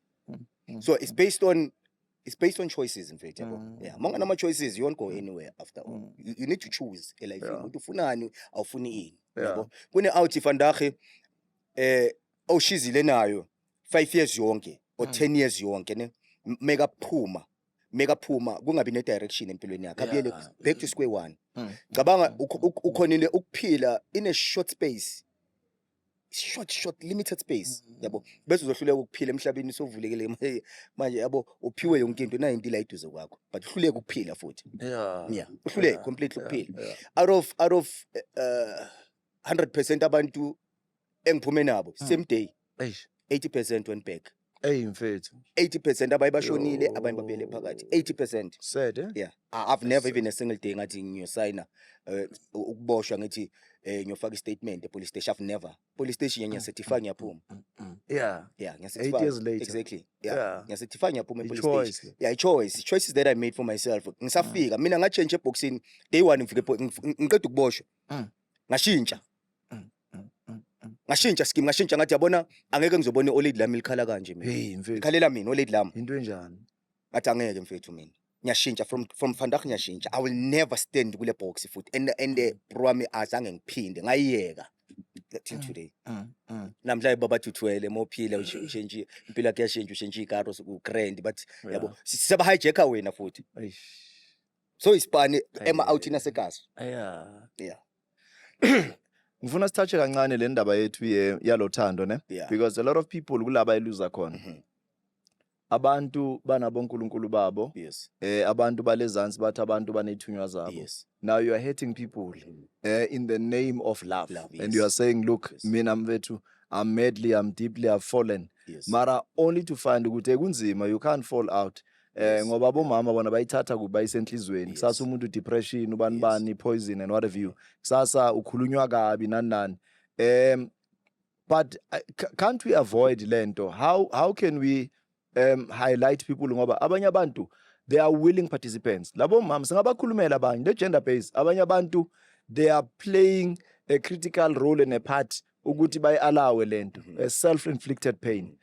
So it's based on choices, mfethu, yabo. Yeah, uma unganama choices, you won't go anywhere after all. You need to choose elifini ukuthi ufunani, awufuni ini, yabo. Kune out vandag oshizile nayo 5 years yonke or 10 years yonke, ne, mekaphuma kungabi ne direction empilweni yakhe, abuyele back to square one. Cabanga, ukhonile ukuphila in a short space, short short limited space, yabo, bese uzohluleka ukuphila emhlabeni sovulekile manje, yabo, uphiwe yonke into, nayo into la eduze kwakho, but uhluleka ukuphila futhi. Yeah, uhluleke completely ukuphila. Out of 100% abantu engiphume nabo same day,
Eish.
80% went back.
Ey mfethu.
80%, abanye bashonile, abanye babuyele phakathi, 80%.
Sad, eh?
Yeah, I've never even a single day ngathi ngiyosayina ukuboshwa, ngithi ngiyofaka i-statement e-police station. I've never. Police station ngiyacertify, ngiyaphuma. Yeah,
8
ngiyacertify.
years later.
Exactly, yeah. Ngiyacertify, ngiyaphuma e-police
I-choice
station.
Le.
Yeah, i-choice, choices that I made for myself. Ngisafika mina ngatshentsha eboxini day one, ngifike ngiqeda ukuboshwa, ngashintsha. Ngashintsha scheme, ngashintsha, ngathi, yabona, angeke ngizobona i-olady lami likhala kanje mina.
Hey mfethu.
Ikhalela mina olady lami.
Into enjani?
Ngathi, angeke mfethu, mina ngiyashintsha from vandag, ngiyashintsha. I will never stand kule box futhi. And bro wami, azange ngiphinde, ngayiyeka till today. Namhlanje baba uthwele mophila, ushintshe impilo yakhe, yashintsha, ushintshe ikaro, u-grand, but yabo, seba hijacka wena futhi.
Eish.
So isipani ema outing asekasi. Yeah.
Ngifuna sithathe kancane le ndaba yethu yalothando, ne?
Yeah.
Because a lot of people kulaba eluza khona. Abantu banabonkulunkulu babo. Abantu balezansi bathi abantu banethunywa zabo. Now you are hurting people in the name of love.
Love,
And you are
yes.
saying, "Look, mina mfethu, I'm madly, I'm deeply, I've fallen." Mara only to find ukuthi kunzima, you can't fall out. Ngoba bomama bona bayithatha kuba isenhlizweni. Kusasa umuntu depression, ubani bani, poison and what have you. Kusasa ukhulunywa kabi, nani nani. But can't we avoid lento? How can we highlight people, ngoba abanye abantu, they are willing participants. Labo mama singabakhulumela abanye, the gender based, abanye abantu, they are playing a critical role and a part ukuthi bayi-allowe lento, a self-inflicted pain.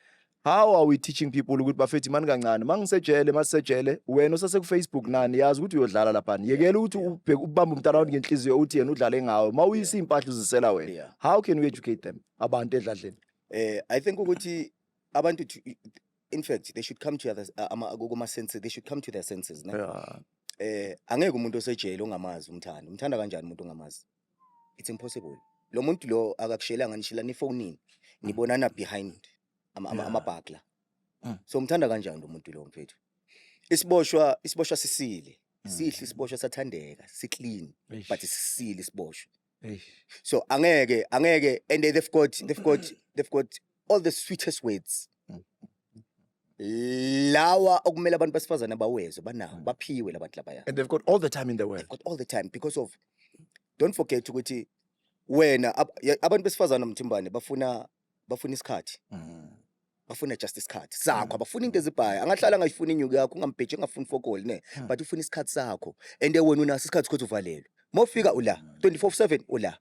How are we teaching people ukuthi, bafethi, mani kancane, mangisejele, masisejele, wena usase ku-Facebook nani, yazi ukuthi uyodlala laphana, yekela ukuthi ubheke ubambe umntana wakho ngenhliziyo, uthi yena udlale ngawe, mawuyisa iy'mpahla uzisela wena? How can we educate them, abantu edladleni?
I think ukuthi abantu in fact they should come to others, kuma senses, they should come to their senses, ne. Angeke umuntu osejele ongamazi umthanda. Umthanda kanjani umuntu ongamazi? It's impossible. Lo muntu lo akakushelanga, nishilana efonini, nibonana behind amabhakla. So umthanda kanjani lo muntu lo, mfethu? Isiboshwa sisile. Sihle isiboshwa, sathandeka, si clean, but sisile isiboshwa.
Eish.
So angeke, and they've got all the sweetest words. Lawa okumele abantu besifazane bawezwe, banawo, baphiwe labantu labaya.
And they've got all the time in the world.
They've got all the time because of, don't forget ukuthi wena abantu besifazane, Mthimbane, bafuna isikhathi. Bafuna just isikhathi sakho, abafuna into ezibhayo. Angahlala angayifuni inyuku yakho, ungambheji, engafuni fokoli, ne, but ufuna isikhathi sakho, and wena unaso isikhathi ukuthi uvalelwe. Mawufika ula 24/7 ula.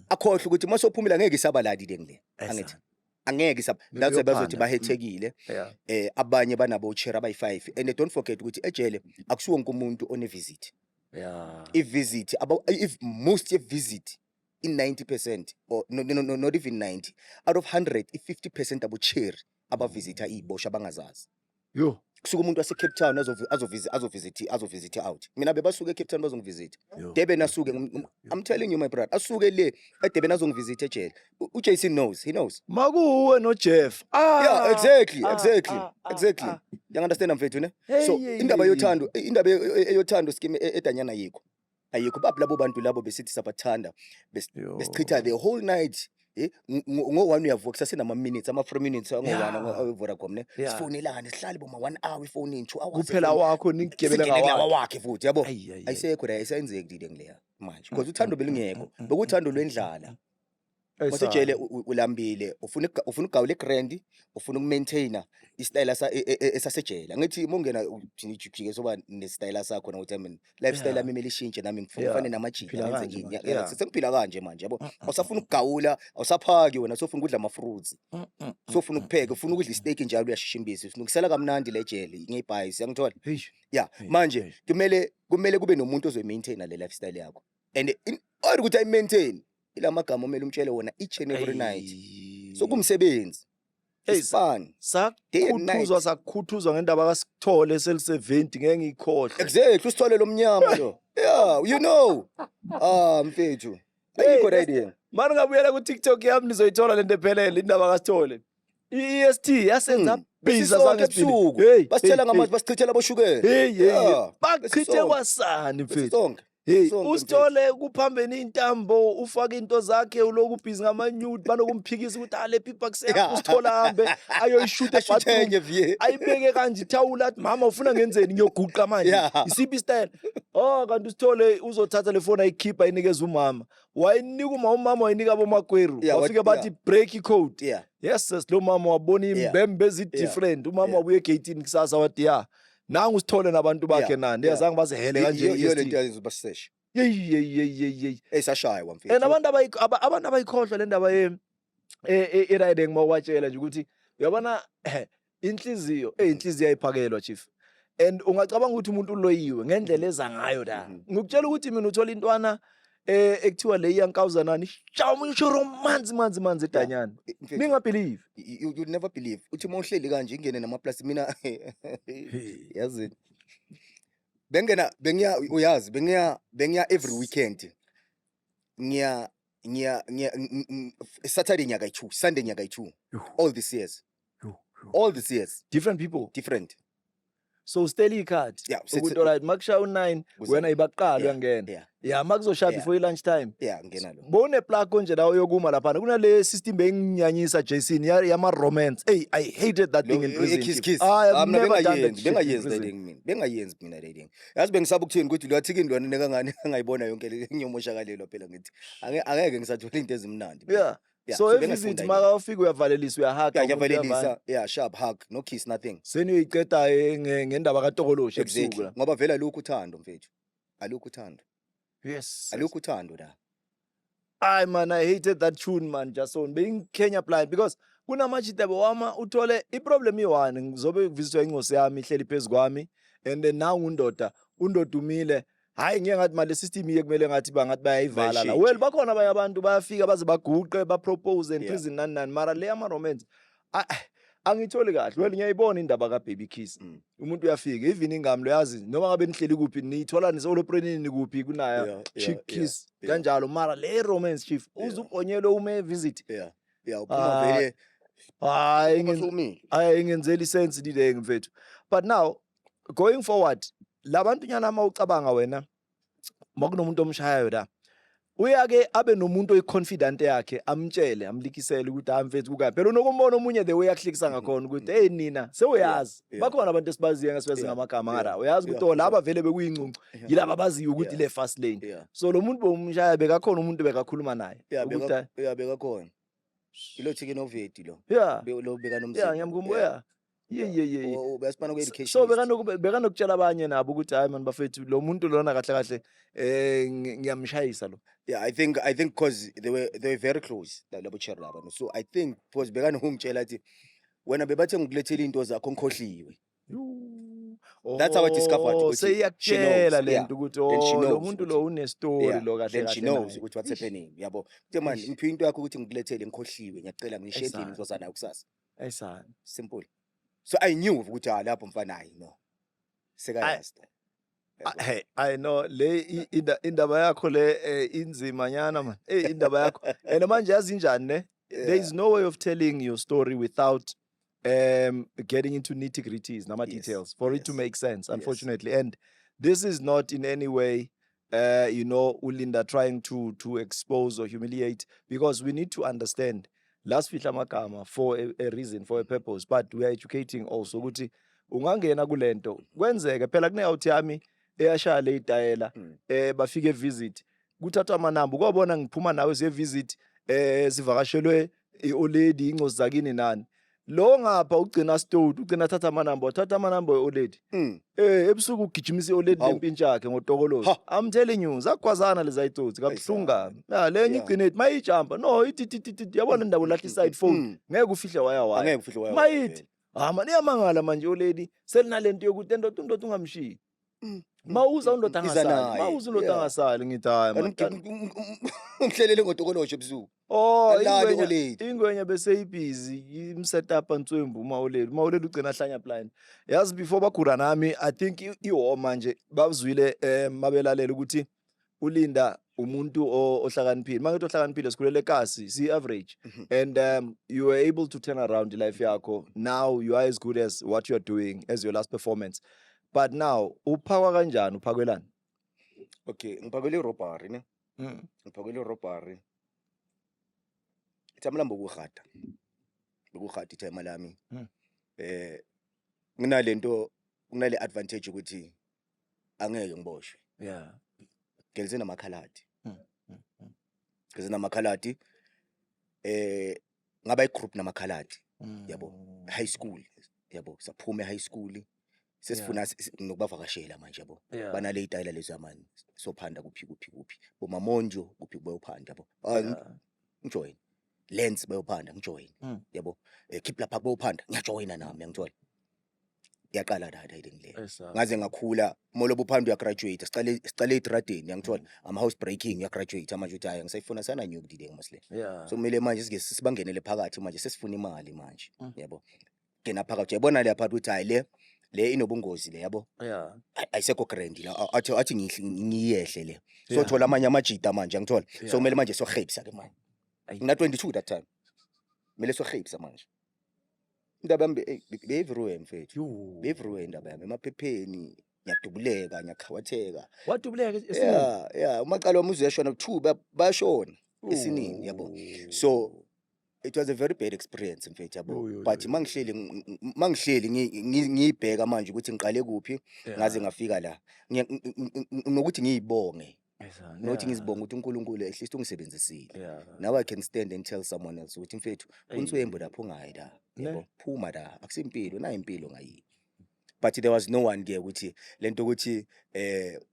Akhohlwe ukuthi masophumile angeke isaba ladi le ngile. Angithi angeke isaba. That's why bazothi
Uyophanda.
Bahethekile. Abanye banabo cherry abayi5, and don't forget ukuthi ejele akusiwo wonke umuntu one visit. I visit about, if most ye visit in 90% or no, not even 90 out of 100, i 50% abo cherry abavisita iziboshwa abangazazi.
Yo.
Kusuka umuntu wase Cape Town azovisit out. Mina bebasuka eCape Town bazongivisit.
Yo,
Durban
yo,
asuke
yo.
I'm telling you, my brother, asuke le eDurban azongivisit ejele. UJason knows, he knows.
Makuwe noJeff. Ah.
Yeah, exactly,
ah,
exactly,
ah, ah,
exactly.
ah.
You understand, mfethu, ne?
Hey,
So
hey,
indaba
hey.
yothando, indaba eyothando scheme edanyana yikho. Ayikho bab labo bantu labo besithi sabathanda
Yo.
besichitha the whole night, ngo-1 uyavuka kusasenama minutes, ama-3 minutes ango-1 Vodacom, ne? Sifonelane, sihlale boma 1 hour efonini, 2 hours
Kuphela
efonini.
wakho ningigebele
Singene kulawa
ngawakhe.
wakhe futhi, yabo.
Ayi, ayi, ayi.
Ayisekho la, ayisenzeki le ngileya manje because uthando belungekho, bekuthando lwendlala.
Eyisana.
Wasejele ulambile, ufuna ukugawula igrand, ufuna ukumaintaina isitayela esasejele. Angithi uma ungena ujike soba nesitayela sakho na uthi, mina lifestyle yami imele ishintshe, nami ngifuna ufane namajita,
Phila
ngenze
kanje
ini.
manje.
Sengiphila kanje manje, yabo. Awusafuna ukugawula, awusaphaki wena, sofuna ukudla ama-fruits, sofuna ukupheka, ufuna ukudla isteak njalo, uyashishimbisa, usilungisela kamnandi le jele ngeyibhayisi, yangithola?
Hey.
Yeah.
Hey,
Manje
hey.
kumele kube nomuntu ozoyimaintaina le lifestyle yakho, and in order ukuthi ayimaintain, ila magama omele umtshele wona each and every night. So kumsebenzi.
Hey,
It's fun day and night.
Sakhuthuzwa, sakhuthuzwa ngendaba kaSithole seli-70, ngeke ngiyikhohlwe.
Exactly, usithole lomnyama lo, yeah, you know. Ah, mfethu,
Hey,
ayikho right here.
Mani ngabuyela ku-TikTok yami, nizoyithola lento ephelele, indaba kaSithole. I-EST yasenza busy.
Besisonke
Azange sibili.
ebusuku.
Hey,
Basithela
hey,
ngamanzi, basichithela boshukela.
Hey, hey, hey.
Yeah,
Bachithe
besisonke.
kwasani, mfethu.
Besisonke.
Hey,
Sonke.
usithole kuphambene intambo, ufaka into zakhe, uloku ubhizi ngama-nude, banokumphikisa ukuthi ale pipa kuseyakho. Usithole ahambe ayoyishuta
Ashuthe
ebathroom.
Enye vie.
Ayibeke kanje ithawula, athi, "Mama, ufuna ngenzeni? Ngiyoguqa manje?" Isiphi isitayela? Oh, kanti usithole uzothatha le foni, ayikhipha, ayinikeza umama, wayinika umama wayinika abomakweru. Wafike bathi, "Break i-code." Yes sis, lo mama wabona imbembe ezi-different. Umama wabuya egeyitini kusasa, wathi, "Ya, nangu usithole nabantu bakhe." Nandi azange bazihele kanje
Iyo
i-EST.
lento yayenza basiseshe.
Yeyi, yeyi, yeyi, yeyi, yeyi.
Esashaywa, mfethu.
And abantu abayikhohlwa le ndaba ye e-riding, mawubatshela nje ukuthi uyabona, inhliziyo, inhliziyo ayiphakelwa, chief, and ungacabanga ukuthi umuntu uloyiwe ngendlela eza ngayo la. Ngikutshela ukuthi mina uthola intwana ekuthiwa le iyankawuzanani, shaya omunye ushoro manzi manzi manzi edanyana.
Mfethu,
Ningabelieve.
You'd never believe uthi uma uhleli kanje ingene namaplasi. Mina yazi bengena bengiya, uyazi, bengiya every weekend, ngiya Saturday nyaka yi-2, Sunday nyaka yi-2.
Yo.
All these years, all these years.
Different people?
Different.
So steli ikhathi ukuthi alright, makushaya u-9 wena ibaqala, uyangena. Ya, makuzoshaya before i-lunch time.
Yeah, ngena lo.
Bone-plug konje la uyokuma laphana kunale system benginyanyisa, Jason, yama-romance. Hey, I hated that thing in prison,
Kiss
chief.
kiss.
I have
Ah, mina
never done that
bengayenzi
shit in
bengayenzi le
prison.
thing mina, bengayenzi mina le thing, yazi. Bengisaba ukuthini ukuthi lo athikini lona nekangane angayibona yonke le, ngiyomoshakalelwa phela, ngithi angeke ngisathola into ezimnandi mina.
Yeah. So
So
evisit
bengifunda.
makafika uyavalelisa, uyahaga.
Yeah,
Umuntu uyavana.
ngiyavalelisa, yeah, sharp hug, no kiss, nothing.
Seniyoyiqeda ngendaba katokoloshi ebusuku la.
Ngoba vele alukho uthando, mfethu, alukho uthando. Alukho uthando la.
Ay man, I hated that tune, man, Jason. Being Kenya blind because kunamajita wama uthole iproblem iyi-one, ngizobe kuvisithwa ingosi yami ihleli phezu kwami, and then now undoda undoda umile. Hayi, ngiye ngathi male system iye kumele ngathi bangathi bayayivala la.
Bayishintshe.
Well, bakhona abanye abantu bayafika baze baguqe, bapropose in prison, nani nani, mara le ama-romance angiyitholi kahle. Well, ngiyayibona indaba ka-baby kiss. Umuntu uyafika, even ingami yazi noma ngabe nihleli kuphi, niyithola niseoloprenini kuphi kunaya chick kiss kanjalo, mara le romance, chief, uze ubhonyelwe ume visit.
Yeah, uphuma
Ah,
vele.
Hayi,
Uphuma sewumile.
Hayi, ingenzeli sense lile, mfethu. But now going forward, labantu nyana, uma ucabanga wena makunomuntu omshayayo la, uyake abe nomuntu oyiconfident yakhe, amtshele, amlikisele ukuthi, "Hayi mfethu, kukabi phela." Unokumbona omunye the way akuhlekisa ngakhona ukuthi, "Hey nina sewuyazi." Bakhona abantu esibaziyo ngasibazi ngamagama ngara, uyazi ukuthi oh, laba vele bekuyingcungcu, yilaba abaziyo ukuthi le fast lane. So lo muntu bomshaya bekakhona umuntu bekakhuluma naye ukuthi
Yeah, bekakhona ilo chicken ovedi lo. Lo bekanomzimba.
Yeah, ngiyamkhumbula. Yeah.
Besifana ku-education.
So bekanokutshela abanye nabo ukuthi, "Hayi man bafethu, lo muntu lona kahle kahle ngiyamshayisa lo."
Yeah, I think because they were very close labo cherry laba. So I think because bekanokungitshela athi, "Wena bebathe ngikulethele into zakho, ngikhohliwe." That's how I discovered
Oh,
ukuthi she
seyiyakutshela
knows,
le
yeah.
nto ukuthi
Then she
oh, lo
knows
muntu
ukuthi
lo une-story lo kahle
then she
kahle
knows
naye.
ukuthi what's happening, yabo. Kuthe man,
Eish.
ngiphiwe into yakho ukuthi ngikulethele, ngikhohliwe, ngiyacela ngishiye endlini,
Ayisana.
ngizoza nayo kusasa.
Ayisana.
Simple. So I knew ukuthi, ah, lapho mfana, hayi no, sekayazi.
Ah, hey, I know le indaba yakho le inzima nyana man. Hey, indaba yakho. And manje yazi njani ne? There is no way of telling your story without getting into nitty-gritties, nama details for it to make sense, unfortunately. And this is not in any way uLinda trying to expose or humiliate, because we need to understand last fihla amagama for a reason, for a purpose, but we are educating also ukuthi ungangena kulento kwenzeke phela kune-out yami eyashaya le itayela. Bafike visit, kuthathwa amanamba, kwabona ngiphuma nawe siye visit, sivakashelwe i-olady, incosi zakini nani, lo ngapha ugcina stowed, ugcina athatha amanamba, wathatha amanamba we-olady. Ebusuku ugijimisa i-olady
Hawu.
lempintshi yakhe ngotokolozi.
Ha.
I'm telling you, zagwazana leza itsotsi kabuhlungu kabi. Ya, lenye igcine ithi mayijampa no ithi ithi ithi, yabona indaba, ulahla i-side phone. Ngeke ufihle waya waya.
Angeke ufihle waya.
Mayithi ah man, iyamangala manje olady selinalento yokuthi endoda, undoda ungamshiyi. Mawuza undoda
Iza
angasali,
naye,
mawuza undoda angasali, ngithi hayi man.
Umhlelele ngotokoloshi ebusuku.
Oh,
Alali
ingwenya
olady.
Ingwenya bese ibhizi imsetup nswembu uma olady, uma olady ugcina ahlanya blind. Yazi, before bagura nami, I think iwo manje bazwile mabelalela ukuthi uLinda umuntu ohlakaniphile. Mangithi ohlakaniphile, sikhulele kasi, si average. And you were able to turn around life yakho. Now you are as good as what you are doing as your last performance. But now uphakwa kanjani, uphakwelani?
Okay, ngiphakele i-robbery ne. Ngiphakele i-robbery. Ithama lami bokuhada. Bokuhada ithama lami. Nginalento, kunale advantage ukuthi angeke ngiboshwe. Gelise namakhaladi. Gelise namakhaladi. Ngaba igroup namakhaladi. Yabo. High school. Yabo, saphuma high school. Sesifuna nokubavakashela manje, yabo. Banale itayela lezi manje. Sophanda kuphi kuphi kuphi. Bomamonjo kuphi bayophanda, yabo. Ah, ngijoin. Lens bayophanda, ngijoin. Yabo. Keep lapha bayophanda, ngiyajoina nami, ngiyangithola. Yaqala la la le.
Esa.
Ngaze ngakhula molobo uphanda, uyagraduate, sicale etradeni, yangithola. Ama house breaking, uyagraduate manje uthi hayi, ngisayifuna sana new kudile ngimasle. So kumele manje sike sibangenele phakathi manje, sesifuna imali manje. Yabo. Ngena phakathi, uyabona le phakathi ukuthi hayi, le inobungozi le, yabo. Ayisekho grand la, athi ngiyehle le. So thola amanye amajita manje, angithola. So kumele manje sohebisa ke manje.
Ayi.
Ngina 22 that time. Kumele sohebisa manje. Indaba yami be everywhere, mfethu.
Yo.
Be everywhere indaba yami, emaphepheni, ngiyadubuleka, ngiyakhawatheka.
Wadubuleka esinini?
Yeah, umaqala wami uzuyashona, two bayashona esinini, yabo. So it was a very bad experience, mfethu, yabo.
Yo, yo,
But
yo, yo.
mangihleli ngiyibheka manje ukuthi ngiqale kuphi ngaze ngafika la. Nokuthi ngiyibonge. Nokuthi ngizibonge ukuthi uNkulunkulu at least ungisebenzisile. Now I can stand and tell someone else ukuthi mfethu,
Eyi.
unswembu lapho ungayi la.
Ne?
Yabo, phuma la, akusimpilo, nayi impilo ngayi. But there was no one ke ukuthi lento ukuthi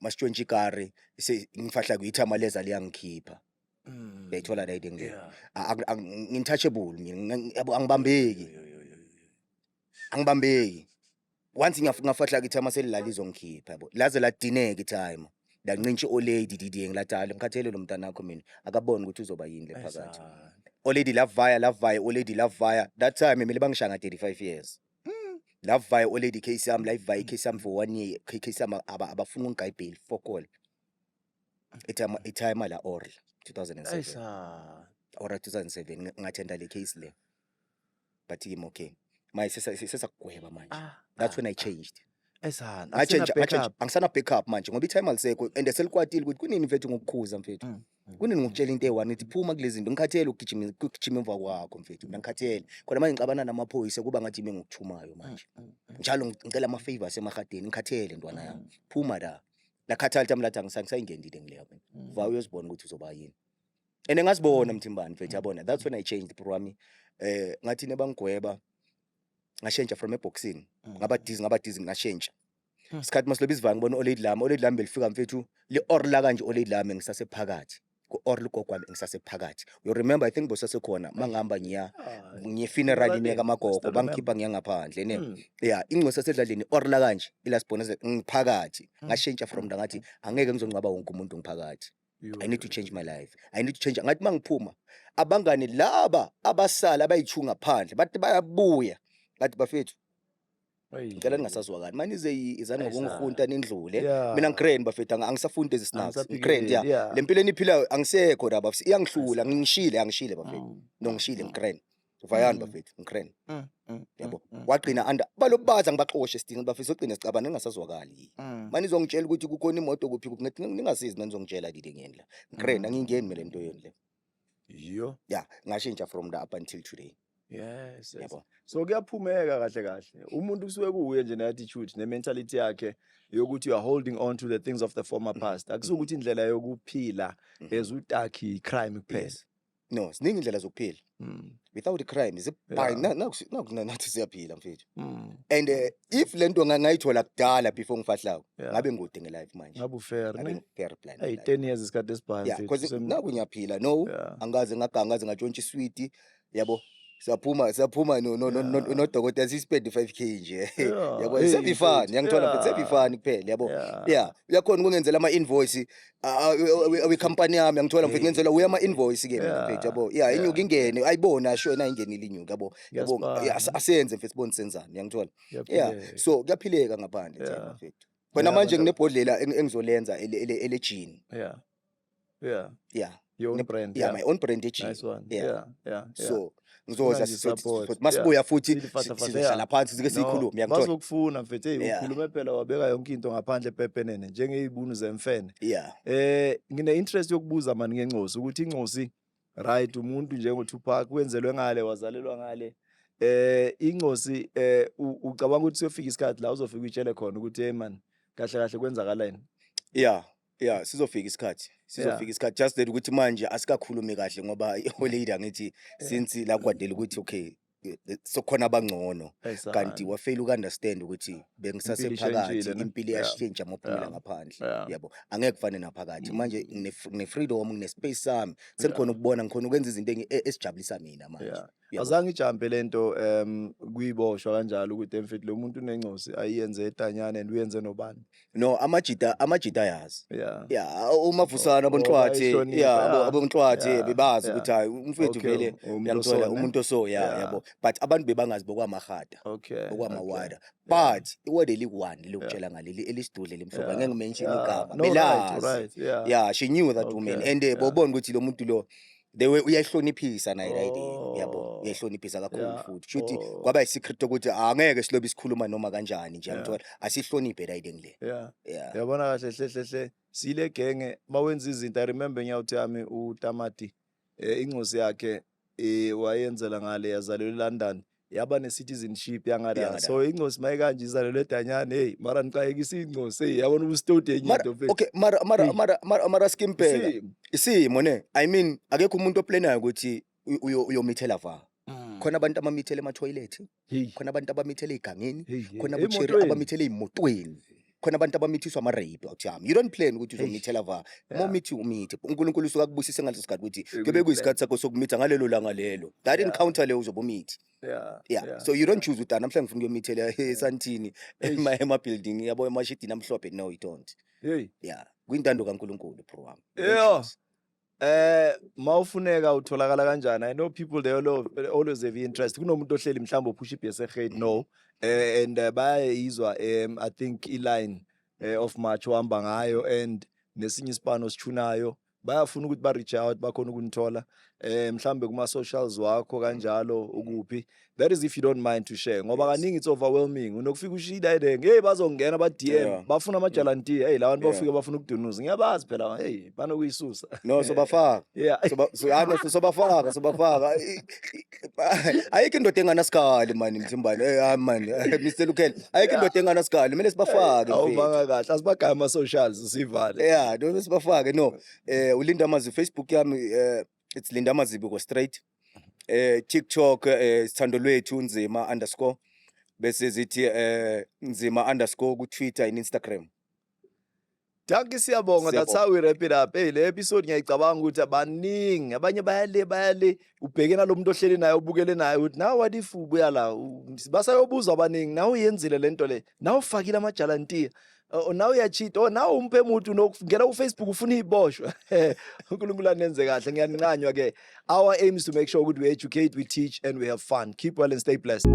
masitshontshe ikari ngifahla kuyithama leza liyangikhipha. Uyayithola la into.
Yeah.
Ngi-untouchable mina, yabo, angibambeki.
Yo, yo, yo, yo, yo.
Angibambeki. Once ngafahla ithama selilala izongikhipha, yabo. Laze ladineka ithayima. Lancintsha olady didi, ngilathi hayi, ngikhathele lo mntana wakho mina. Akaboni ukuthi uzoba yini le phakathi.
Esa.
Olady lavaya, lavaya olady, lavaya. That time mina bangishaya nga 35 years. Lavaya olady case yami, lavaya case yami for one year. Case yami abafuna ukungigaya bail for call. Ithayima la oral 2007.
Esa.
Ora 2007 ngathenda le case le. But kimi okay. Manje sesakugweba manje. That's when I changed.
Esa.
Ngachange,
Akusena
ngachange,
backup.
angisana backup manje ngoba i-time alisekho and selikwatile ukuthi kunini mfethu ngokukhuza, mfethu. Kunini ngokutshela into eyi-one ngithi phuma kulezi zinto, ngikhathele ukugijima emva kwakho, mfethu. Mina ngikhathele. Khona manje ngixabana namaphoyisa, kuba ngathi ime ngokuthumayo manje. Njalo ngicela ama-favors emahadeni, ngikhathele ntwana yami. Phuma la. Lakhathala thami lathi angisayingenile ngileyo mina. Va uyozibona ukuthi uzoba yini. And ngazibona, Mthimbani mfethu, yabona. That's when I changed, bro wami. Ngathi nebangigweba ngashentsha from eboxing. Ngaba dizzy, ngaba dizzy, ngashentsha. Isikhathi masilobe isivanga ngibona olady lami, olady lami belifika mfethu, li orla kanje olady lami ngisasephakathi. Ku orla ugogo wami ngisasephakathi. You remember, I think bosasekhona mangihamba ngiya
Ah,
ngiye funeral
Emlaleni,
ineka amagogo
I still remember.
bangikhipha ngiya ngaphandle ne. Yeah, ingcosi yasedladleni orla kanje ilasibona ngiphakathi. Ngashentsha from la, ngathi angeke ngizongcwaba wonke umuntu ngiphakathi.
Yo,
I need to
yo,
change my life. I need to change. Ngathi mangiphuma abangani laba abasala abayi-2 ngaphandle bathi bayabuya. Ngathi bafethu, Ngicela ningasazwakali mani, ize izani ngokungihunta nindlule. Mina ngi-grand, bafethu, angisafuni into ezisnacks, ngi-grand, ya. Le mpilo eniphilayo angisekho la, bafethu, iyangihlula, ngishile, angishile, bafethu. No, ngishile, ngi-grand, vayani, bafethu, ngi-grand, yabo. Wagcina anda baloku baza ngibaxoshe sidinga, bafethu, sogcina sicabana ningasazwakali. Mani izongitshela ukuthi kukhona imoto kuphi kuphi, ngithi ningasizi mani, nizongitshela lile ngiyeni la, ngi-grand, angingeni mina lento yenu le.
Yo.
Ya, ngashintsha from the up until today. Yabo.
So kuyaphumeka kahle kahle, umuntu kusuke kuuye nje ne-attitude ne-mentality yakhe yokuthi you are holding on to the things of the former past. Akusukuthi indlela yokuphila as utakhi crime kuphela.
Yes. No, ziningi indlela zokuphila without i-crime. Nathi siyaphila, mfethu, and if le nto ngayithola kudala before ngifahlako, ngabe ngikude nge-life manje.
Ngabe u-fair.
Ngabe
Ne
ngi-fair plan.
Hey, 10 years isikhathi esibhayo,
Yeah,
mfethu.
because naku ngiyaphila, no, angikaze ngaganga, angaze ngatshontsha iswiti, yabo. Siyaphuma, siyaphuma nodokotela, sispend 5K nje, yabo.
Hey,
Sebifani,
mfethu.
yangithola, mfethu, sebifani kuphela, yabo. Yeah, uyakhona ukungenzela ama-invoice wekhampani yami, yangithola, mfethu, ngenzela uye ama-invoice ke mina, mfethu, yabo. Yeah, inyuka ingene, ayibona asho yena ayingenile inyuka, yabo, yabo.
Kuyasipana.
Yeah, asenze, mfethu, sibone senzani, yangithola, yeah.
Kuyaphileka.
So kuyaphileka ngaphandle, Themba, mfethu. Khona manje nginebhodlela engizolenza ele-gin. Yeah.
Your own brand.
Yeah, my own brand e-gin.
Nice one.
Yeah. So ngizoza
Funa nje support.
masibuya futhi
Sithi fasa fasa,
sizohlala phansi sike
No,
siyikhulume, yangithola.
Bazokufuna, mfethu, hey. Ukhulume phela wabeka yonke into ngaphandle pepenene njengeyibunu zemfene. Ngine interest yokubuza mani ngencosi, ukuthi incosi, right, umuntu njengo Tupac wenzelwe ngale, wazalelwa ngale. Incosi, ucabanga ukuthi siyofika isikhathi la uzofika uyitshele khona ukuthi, "Hey man, kahle kahle kwenzakaleni"?
Yeah, sizofika isikhathi, sizofika isikhathi, just that ukuthi manje asikakhulumi kahle ngoba i-holiday, angithi, since la kwadela ukuthi okay, sokhona abangcono, kanti wafeyila uku-understand ukuthi bengisasephakathi.
Ishintshile, ne?
Impilo iyashintsha maphumela ngaphandle. Yabo, angeke kufane naphakathi. Manje ngine-freedom, ngine-space sami, sengikhona ukubona, ngikhona ukwenza izinto esijabulisa mina manje. Yabo.
Azange ijampe lento kuyiboshwa kanjalo ukuthi, mfethu, lo muntu unencosi ayiyenze etanyane and uyenze nobani?
No, amajita, amajita ayazi. Yeah, umavusana,
Oh,
abonhlwathi,
bayayihlonipha,
yeah, abonhlwathi bebazi ukuthi hayi, umfethu vele,
umuntu
uyangithola,
osone.
Umuntu oso, yeah, yabo, but abantu bebangazi bokwamahada, bokwamawada, but iword eliku-one lilokutshela ngaleli elisidudle limhlophe, angeke ngi-mention igama.
No, right,
Belazi.
right, yeah.
Yeah, she knew that woman and bobona ukuthi lo muntu lo, the way uyayihloniphisa naye right, yabo. Uyayihloniphisa kakhulu futhi kusho ukuthi kwaba yi-secret ukuthi angeke silobe isikhuluma noma kanjani nje, yangithola, asihloniphe riding le. Yeah.
Yabona kahle hle hle hle, sile genge mawenza izinto. I remember ngiyawuthi yami uTamati, incosi yakhe wayenzela ngale, yazalelwa eLondon, yaba ne-citizenship yangala.
Yangala.
So incosi mayikanje izalelwe eDanyane, hey, mara niqayekisa incosi, hey, yabona ubustodi enye
Mara
into, mfethu.
Okay, mara mara
Hey.
mara skimpela
Isimo.
Isimo ne, I mean, akekho umuntu oplanayo ukuthi uyomithela va. Khona abantu abamithela ema-toilet, khona abantu abamithela ey'gangeni,
Hey, hey,
khona abo-cherry
emotweni.
abamithela ey'motweni, khona abantu abamithiswa ama-rape awuthi yami. You don't plan ukuthi uzomithela va. Uma umithi, umithi, uNkulunkulu usuke akubusise ngaleso sikhathi ukuthi kuyobe kuyisikhathi sakho sokumitha ngalelo langa lelo, that encounter leyo uzobe umithi. Yeah. So you don't choose ukuthi, "Ah, namhlanje ngifuna ukuyomithela esantini, ema-building, yabo, emashidini amhlophe." No, you don't. Yeah, kuyintando kaNkulunkulu, bro wami. You don't choose.
Mawufuneka utholakala kanjani? I know people, they always have interest. Kunomuntu ohleli mhlawumbe uphusha ibhesi ehead, no. And bayayizwa, I think i-line of march ohamba ngayo and nesinye isipano osithunayo. Bayafuna ukuthi ba reach out, bakhona ukunithola. Mhlambe kuma socials wakho kanjalo ukuphi? That is if you don't mind to share. Ngoba kaningi it's overwhelming. Unokufika ushida ile, hey, bazongena ba DM, bafuna amajalantiya. Hey, labantu bafika bafuna ukudunuza. Ngiyabazi phela, hey, banokuyisusa.
No, sobafaka. So, ah, no, sobafaka, sobafaka. Ayikho indoda enganasikali mani, Mthimbane. Eh, hayi man, Mr Lukhele, ayikho indoda enganasikali, kumele sibafake, mfethu.
Awubanga kahle, asibagaye ama socials sivale.
Yeah, no, sibafake. No, uLinda Mazi, Facebook yami, it's Linda Mazibuko straight. TikTok, Sithando Lwethu Nzima_, bese zithi Nzima_ ku Twitter and Instagram.
Dankie, siyabonga. That's
Siyabonga.
how we wrap it up. Hey, le episode ngiyayicabanga ukuthi abaningi abanye bayale bayale, ubheke nalomuntu ohleli naye, ubukele naye ukuthi now what if ubuya la, basayobuza abaningi, nawe uyenzile lento le, nawe ufakile amajalantiya, nawe uya-cheat, oh, nawe umphe umuntu unokungena ku Facebook ufuna iboshwa. uNkulunkulu anenze kahle, ngiyanincanywa ke. Our aim is to make sure ukuthi we educate, we teach and we have fun. Keep well and stay blessed.